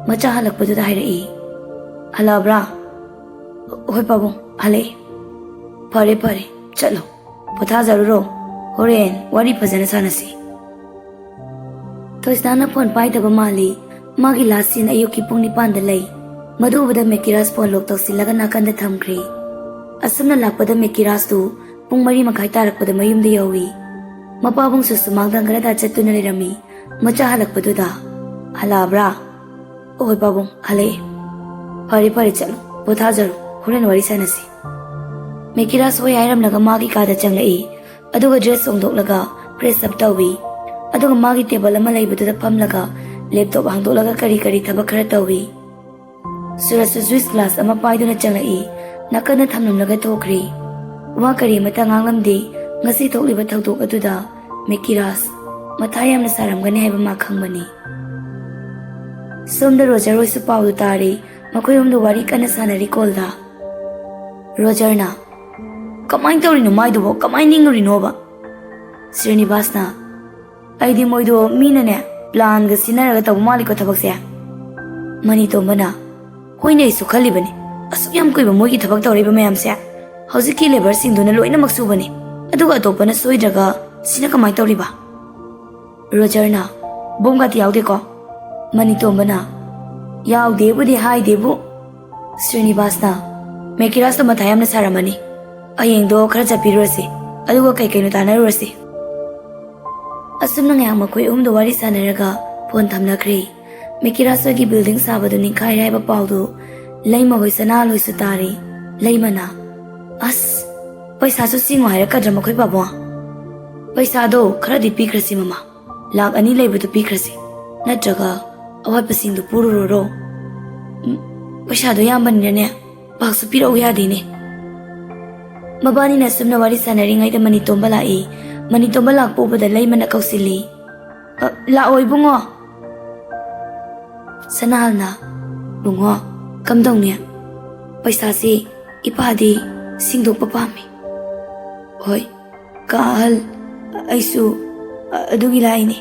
ꯃꯆꯥ ꯍꯜꯂꯛꯄꯗꯨꯗ ꯍꯥꯏꯔꯛꯏ꯫ "ꯍꯜꯂꯛꯑꯕ꯭ꯔꯥ?" "ꯍꯣꯏ ꯄꯥꯕꯨꯡ, ꯍꯜꯂꯛꯑꯦ꯫" "ꯐꯔꯦ ꯐꯔꯦ, ꯆꯠꯂꯣ, ꯄꯣꯊꯥꯖꯔꯨꯔꯣ, ꯍꯣꯔꯦꯟ ꯋꯥꯔꯤ ꯐꯖꯅ ꯁꯥꯟꯅꯁꯤ꯫" ꯊꯣꯏꯁꯅꯥꯅ ꯐꯣꯟ ꯄꯥꯏꯗꯕ ꯃꯥꯜꯂꯤ꯫ ꯃꯥꯒꯤ ꯂꯥꯁ ꯁꯤꯟ ꯑꯌꯨꯛꯀꯤ ꯄꯨꯡ ꯅꯤꯄꯥꯟꯗ ꯂꯩ꯫ ꯃꯗꯨ ꯎꯕꯗ ꯃꯦꯀꯤꯔꯥꯁ ꯐꯣꯟ ꯂꯣꯛ ꯇꯧꯁꯤꯜꯂꯒ ꯅꯥꯀꯟꯗ ꯊꯝꯈ꯭ꯔꯦ꯫ ꯑꯁꯨꯝꯅ ꯂꯥꯛꯄꯗ ꯃꯦꯀꯤꯔꯥꯁꯇꯨ ꯄꯨꯡ ꯃꯔꯤ ꯃꯈꯥꯏ ꯇꯥꯔꯛꯄꯗ ꯃꯌꯨꯝꯗ ꯌꯧꯏ꯫ ꯃꯄꯥꯕꯨꯡꯁꯨ ꯁꯨꯃꯥꯡ ꯊꯪꯒꯔꯗ ꯆꯠꯇꯨꯅ ꯂꯩꯔꯝꯃꯤ꯫ ꯃꯆꯥ ꯍꯜꯂꯛꯄꯗꯨꯗ, "ꯍꯜꯂꯛꯑꯕ꯭ꯔꯥ?" "ꯍꯣꯏ ꯄꯥꯕꯨꯡ, ꯍꯜꯂꯛꯑꯦ꯫" "ꯐꯔꯦ ꯐꯔꯦ, ꯆꯠꯂꯣ, ꯄꯣꯊꯥꯖꯔꯣ, ꯍꯣꯔꯦꯟ ꯋꯥꯔꯤ ꯁꯥꯟꯅꯁꯤ꯫" ꯃꯦꯀꯤꯔꯥꯁ ꯍꯣꯏ ꯍꯥꯏꯔꯝꯂꯒ ꯃꯥꯒꯤ ꯀꯥꯗ ꯆꯪꯂꯛꯏ꯫ ꯑꯗꯨꯒ ꯗ꯭ꯔꯦꯁ ꯍꯣꯡꯗꯣꯛꯂꯒ ꯐ꯭ꯔꯦꯁ ꯑꯞ ꯇꯧꯏ꯫ ꯑꯗꯨꯒ ꯃꯥꯒꯤ ꯇꯦꯕꯜ ꯑꯃ ꯂꯩꯕꯗꯨꯗ ꯐꯝꯂꯒ ꯂꯦꯞꯇꯣꯞ ꯍꯥꯡꯗꯣꯛꯂꯒ ꯀꯔꯤ ꯀꯔꯤ ꯊꯕꯛ ꯈꯔ ꯇꯧꯏ꯫ ꯁꯨꯔꯖꯁꯨ ꯖꯨꯏꯁ ꯒ꯭ꯂꯥꯁ ꯑꯃ ꯄꯥꯏꯗꯨꯅ ꯆꯪꯂꯛꯏ꯫ ꯅꯥꯀꯟꯗ ꯊꯝꯂꯝꯂꯒ ꯊꯣꯛꯈ꯭ꯔꯦ꯫ ꯋꯥ ꯀꯔꯤ ꯑꯃꯠꯇ ꯉꯥꯡꯂꯝꯗꯦ꯫ ꯉꯁꯤ ꯊꯣꯛꯂꯤꯕ ꯊꯧꯗꯣꯛ ꯑꯗꯨꯗ ꯃꯦꯀꯤꯔꯥꯁ ꯃꯊꯥ ꯌꯥꯝꯅ ꯁꯥꯔꯝꯒꯅꯤ ꯍꯥꯏꯕ ꯃꯥ ꯈꯪꯕꯅꯤ꯫ ꯁꯣꯝꯗ ꯔꯣꯖꯔ ꯍꯣꯏꯁꯨ ꯄꯥꯎꯗꯨ ꯇꯥꯔꯦ꯫ ꯃꯈꯣꯏ ꯑꯍꯨꯝꯗꯨ ꯋꯥꯔꯤ ꯀꯟꯅ ꯁꯥꯟꯅꯔꯤ ꯀꯣꯜꯗ꯫ ꯔꯣꯖꯔꯅ, "ꯀꯃꯥꯏꯅ ꯇꯧꯔꯤꯅꯣ ꯃꯥꯏꯗꯨꯕꯣ? ꯀꯃꯥꯏꯅ ꯅꯤꯡꯉꯨꯔꯤꯅꯣꯕ?" ꯁ꯭ꯔꯤꯅꯤꯕꯥꯁꯅ, "ꯑꯩꯗꯤ ꯃꯣꯏꯗꯣ ꯃꯤꯅꯅꯦ ꯄ꯭ꯂꯥꯟꯒ ꯁꯤꯟꯅꯔꯒ ꯇꯧꯕ ꯃꯥꯜꯂꯤꯀꯣ ꯊꯕꯛꯁꯦ꯫" ꯃꯅꯤꯇꯣꯝꯕꯅ, "ꯍꯣꯏꯅꯦ, ꯑꯩꯁꯨ ꯈꯜꯂꯤꯕꯅꯤ꯫ ꯑꯁꯨꯛ ꯌꯥꯝ ꯀꯨꯏꯕ ꯃꯣꯏꯒꯤ ꯊꯕꯛ ꯇꯧꯔꯛꯏꯕ ꯃꯌꯥꯝꯁꯦ ꯍꯧꯖꯤꯛꯀꯤ ꯂꯦꯕꯔꯁꯤꯡꯗꯨꯅ ꯂꯣꯏꯅꯃꯛ ꯁꯨꯕꯅꯤ꯫ ꯑꯗꯨꯒ ꯑꯇꯣꯞꯄꯅ ꯁꯣꯏꯗ꯭ꯔꯒ ꯁꯤꯅ ꯀꯃꯥꯏꯅ ꯇꯧꯔꯤꯕ?" ꯔꯣꯖꯔꯅ, "ꯕꯣꯝꯒꯗꯤ ꯌꯥꯎꯗꯦꯀꯣ?" ꯃꯅꯤꯇꯣꯝꯕꯅ, "ꯌꯥꯎꯗꯦꯕꯨꯗꯤ ꯍꯥꯏꯗꯦꯕꯨ꯫" ꯁ꯭ꯔꯤꯅꯤꯕꯥꯁꯅ, "ꯃꯦꯀꯤꯔꯥꯁꯇꯣ ꯃꯊꯥ ꯌꯥꯝꯅ ꯁꯥꯔꯝꯃꯅꯤ꯫ ꯍꯌꯦꯡꯗꯣ ꯈꯔ ꯆꯠꯄꯤꯔꯨꯔꯁꯤ, ꯑꯗꯨꯒ ꯀꯩ ꯀꯩꯅꯣ ꯇꯥꯟꯅꯔꯨꯔꯁꯤ꯫" ꯑꯁꯨꯝꯅ ꯉꯥꯏꯍꯥꯛ ꯃꯈꯣꯏ ꯑꯍꯨꯝꯗꯣ ꯋꯥꯔꯤ ꯁꯥꯟꯅꯔꯒ ꯐꯣꯟ ꯊꯝꯅꯈ꯭ꯔꯦ꯫ ꯃꯦꯀꯤꯔꯥꯁ ꯍꯣꯏꯒꯤ ꯕꯤꯜꯗꯤꯡ ꯁꯥꯕꯗꯨ ꯅꯤꯡꯈꯥꯏꯔꯦ ꯍꯥꯏꯕ ꯄꯥꯎꯗꯨ ꯂꯩꯃ ꯍꯣꯏ ꯁꯅꯥꯍꯜ ꯍꯣꯏꯁꯨ ꯇꯥꯔꯦ꯫ ꯂꯩꯃꯅ, "ꯑꯁ, ꯄꯩꯁꯥꯁꯨ ꯆꯤꯡꯉꯣ ꯍꯥꯏꯔꯛꯀꯗ꯭ꯔꯥ ꯃꯈꯣꯏ ꯄꯥꯕꯨꯡ? ꯄꯩꯁꯥꯗꯣ ꯈꯔꯗꯤ ꯄꯤꯈ꯭ꯔꯁꯤ ꯃꯃꯥ꯫ ꯂꯥꯛ ꯑꯅꯤ ꯂꯩꯕꯗꯨ ꯄꯤꯈ꯭ꯔꯁꯤ, ꯅꯠꯇ꯭ꯔꯒ ꯑꯋꯥꯠꯄꯁꯤꯡꯗꯨ ꯄꯨꯔꯨꯔꯣꯔꯣ꯫ ꯎꯝ, ꯄꯩꯁꯥꯗꯣ ꯌꯥꯝꯕꯅꯤꯅꯅꯦ, ꯄꯥꯛꯁꯨ ꯄꯤꯔꯛꯎ ꯌꯥꯗꯦꯅꯦ꯫" ꯃꯕꯥꯅꯤꯅ ꯑꯁꯨꯝꯅ ꯋꯥꯔꯤ ꯁꯥꯟꯅꯔꯤꯉꯩꯗ ꯃꯅꯤꯇꯣꯝꯕ ꯂꯥꯛꯏ꯫ ꯃꯅꯤꯇꯣꯝꯕ ꯂꯥꯛꯄ ꯎꯕꯗ ꯂꯩꯃꯅ ꯀꯧꯁꯤꯜꯂꯤ꯫ "ꯑ, ꯂꯥꯛꯑꯣ ꯏꯕꯨꯡꯉꯣ꯫" ꯁꯅꯥꯍꯜꯅ, "ꯕꯨꯡꯉꯣ, ꯀꯝꯗꯧꯅꯤ? ꯄꯩꯁꯥꯁꯤ ꯏꯄꯥꯗꯤ ꯁꯤꯡꯗꯣꯛꯄ ꯄꯥꯝꯃꯤ꯫" "ꯍꯣꯏ, ꯀꯥ ꯑꯍꯜ, ꯑꯩꯁꯨ ꯑꯗꯨꯒꯤ ꯂꯥꯏꯅꯤ꯫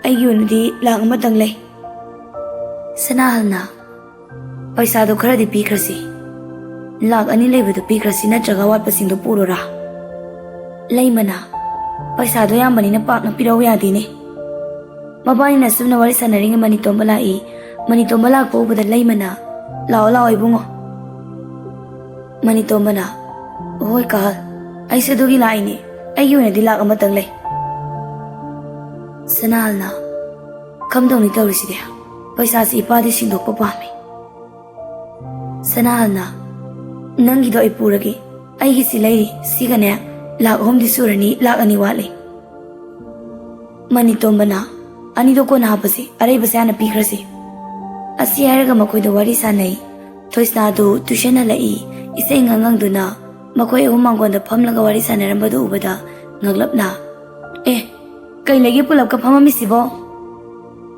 ꯑꯩꯒꯤ ꯑꯣꯏꯅꯗꯤ ꯂꯥꯛ ꯑꯃꯇꯪ ꯂꯩ꯫" ꯁꯅꯥꯍꯜꯅ, "ꯄꯩꯁꯥꯗꯣ ꯈꯔꯗꯤ ꯄꯤꯈ꯭ꯔꯁꯤ꯫ ꯂꯥꯛ ꯑꯅꯤ ꯂꯩꯕꯗꯣ ꯄꯤꯈ꯭ꯔꯁꯤ, ꯅꯠꯇ꯭ꯔꯒ ꯑꯋꯥꯠꯄꯁꯤꯡꯗꯣ ꯄꯨꯔꯣꯔꯥ?" ꯂꯩꯃꯅ, "ꯄꯩꯁꯥꯗꯣ ꯑꯌꯥꯝꯕꯅꯤꯅ ꯄꯥꯛꯅ ꯄꯤꯔꯧ ꯌꯥꯗꯦꯅꯦ꯫" ꯃꯕꯥꯅꯤꯅ ꯑꯁꯨꯝꯅ ꯋꯥꯔꯤ ꯁꯥꯟꯅꯔꯤꯉꯩ ꯃꯅꯤꯇꯣꯝꯕ ꯂꯥꯛꯏ꯫ ꯃꯅꯤꯇꯣꯝꯕ ꯂꯥꯛꯄ ꯎꯕꯗ ꯂꯩꯃꯅ, "ꯂꯥꯛꯑꯣ, ꯂꯥꯛꯑꯣ ꯏꯕꯨꯡꯉꯣ꯫" ꯃꯅꯤꯇꯣꯝꯕꯅ, "ꯍꯣꯏ ꯀꯍꯜ, ꯑꯩꯁꯨ ꯑꯗꯨꯒꯤ ꯂꯥꯛꯏꯅꯦ꯫ ꯑꯩꯒꯤ ꯑꯣꯏꯅꯗꯤ ꯂꯥꯛ ꯑꯃꯇꯪ ꯂꯩ꯫" ꯁꯅꯥꯍꯜꯅ, "ꯀꯝꯗꯧꯅꯤ ꯇꯧꯔꯤꯁꯤꯗꯤ? ꯄꯩꯁꯥꯁꯤ ꯏꯄꯥꯗꯤ ꯁꯤꯡꯗꯣꯛꯄ ꯄꯥꯝꯃꯤ꯫" ꯁꯅꯥꯍꯜꯅ, "ꯅꯪꯒꯤꯗꯣ ꯑꯩ ꯄꯨꯔꯒꯦ꯫ ꯑꯩꯒꯤꯁꯤ ꯂꯩꯔꯤ꯫ ꯁꯤꯒꯅꯦ ꯂꯥꯛ ꯑꯍꯨꯝꯗꯤ ꯁꯨꯔꯅꯤ, ꯂꯥꯛ ꯑꯅꯤ ꯋꯥꯠꯂꯤ꯫" ꯃꯅꯤꯇꯣꯝꯕꯅ, "ꯑꯅꯤꯗꯣ ꯀꯣꯟꯅ ꯍꯥꯞꯄꯁꯤ, ꯑꯔꯩꯕꯁꯦ ꯍꯥꯟꯅ ꯄꯤꯈ꯭ꯔꯁꯤ꯫" ꯑꯁꯤ ꯍꯥꯏꯔꯒ ꯃꯈꯣꯏꯗꯣ ꯋꯥꯔꯤ ꯁꯥꯟꯅꯩ꯫ ꯊꯣꯏꯁꯅꯥꯗꯨ ꯇ꯭ꯌꯨꯁꯟ ꯍꯜꯂꯛꯏ꯫ ꯏꯁꯩ ꯉꯪ ꯉꯪꯗꯨꯅ ꯃꯈꯣꯏ ꯑꯍꯨꯝ ꯃꯥꯡꯒꯣꯟꯗ ꯐꯝꯂꯒ ꯋꯥꯔꯤ ꯁꯥꯟꯅꯔꯝꯕꯗꯨ ꯎꯕꯗ ꯉꯛꯂꯞꯅ, "ꯑꯦ, ꯀꯩ ꯂꯩꯒꯦ ꯄꯨꯂꯞꯀ ꯐꯝꯃꯝꯃꯤꯁꯤꯕꯣ?"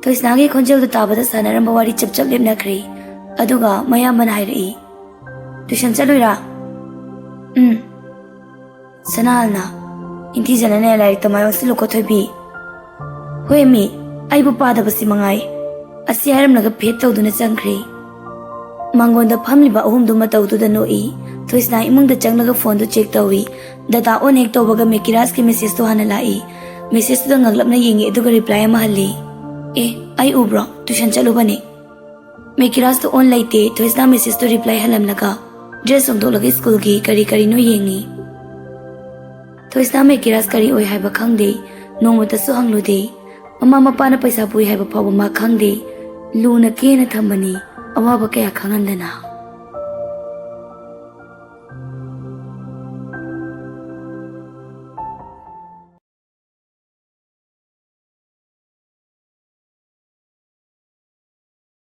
ꯊꯣꯏꯁꯅꯥꯒꯤ ꯈꯣꯟꯖꯦꯜꯗꯨ ꯇꯥꯕꯗ ꯁꯥꯟꯅꯔꯝꯕ ꯋꯥꯔꯤ ꯆꯞ ꯆꯞ ꯂꯦꯞꯅꯈ꯭ꯔꯦ꯫ ꯑꯗꯨꯒ ꯃꯌꯥꯝꯕꯅ ꯍꯥꯏꯔꯛꯏ, "ꯇ꯭ꯌꯨꯁꯟ ꯆꯠꯂꯨꯏꯔꯥ?" "ꯎꯝ꯫" ꯁꯅꯥꯍꯜꯅ, "ꯏꯟꯊꯤꯖꯅꯅꯦ ꯂꯥꯏꯔꯤꯛꯇ ꯃꯥꯏ ꯑꯣꯟꯁꯤꯜꯂꯨꯀꯣ ꯊꯣꯏꯕꯤ꯫" "ꯍꯣꯏ ꯑꯃꯤ, ꯑꯩꯕꯨ ꯄꯥꯗꯕꯁꯤ ꯃꯉꯥꯏ꯫" ꯑꯁꯤ ꯍꯥꯏꯔꯝꯂꯒ ꯐꯦꯠ ꯇꯧꯗꯨꯅ ꯆꯪꯈ꯭ꯔꯦ꯫ ꯃꯥꯡꯒꯣꯟꯗ ꯐꯝꯂꯤꯕ ꯑꯍꯨꯝꯗꯨ ꯃꯇꯧꯗꯨꯗ ꯅꯣꯛꯏ꯫ ꯊꯣꯏꯁꯅꯥ ꯏꯃꯨꯡꯗ ꯆꯪꯂꯒ ꯐꯣꯟꯗꯨ ꯆꯦꯛ ꯇꯧꯏ꯫ ꯗꯇꯥ ꯑꯣꯟ ꯍꯦꯛ ꯇꯧꯕꯒ ꯃꯦꯀꯤꯔꯥꯖꯀꯤ ꯃꯦꯁꯦꯖꯇꯨ ꯍꯥꯟꯅ ꯂꯥꯛꯏ꯫ ꯃꯦꯁꯦꯖꯇꯨꯗ ꯉꯛꯂꯞꯅ ꯌꯦꯡꯉꯤ, ꯑꯗꯨꯒ ꯔꯤꯄ꯭ꯂꯥꯏ ꯑꯃ ꯍꯜꯂꯤ꯫ "ꯑꯦ, ꯑꯩ ꯎꯕ꯭ꯔꯣ? ꯇ꯭ꯌꯨꯁꯟ ꯆꯠꯂꯨꯕꯅꯦ꯫" ꯃꯦꯀꯤꯔꯥꯖꯇꯣ ꯑꯣꯟ ꯂꯩꯇꯦ꯫ ꯊꯣꯏꯁꯅꯥ ꯃꯦꯁꯦꯖꯇꯣ ꯔꯤꯄ꯭ꯂꯥꯏ ꯍꯜꯂꯝꯂꯒ ꯗ꯭ꯔꯦꯁ ꯍꯣꯡꯗꯣꯛꯂꯒ ꯁ꯭ꯀꯨꯜꯒꯤ ꯀꯔꯤ ꯀꯔꯤꯅꯣ ꯌꯦꯡꯉꯤ꯫ ꯊꯣꯏꯁꯅꯥ ꯃꯦꯀꯤꯔꯥꯖ ꯀꯔꯤ ꯑꯣꯏ ꯍꯥꯏꯕ ꯈꯪꯗꯦ꯫ ꯅꯣꯡꯃꯇꯁꯨ ꯍꯪꯂꯨꯗꯦ꯫ ꯃꯃꯥ ꯃꯄꯥꯅ ꯄꯩꯁꯥ ꯄꯨꯏ ꯍꯥꯏꯕ ꯐꯥꯎꯕ ꯃꯥ ꯈꯪꯗꯦ꯫ ꯂꯨꯅ ꯀꯦꯅ ꯊꯝꯕꯅꯤ, ꯑꯋꯥꯕ ꯀꯌꯥ ꯈꯪꯍꯟꯗꯅ꯫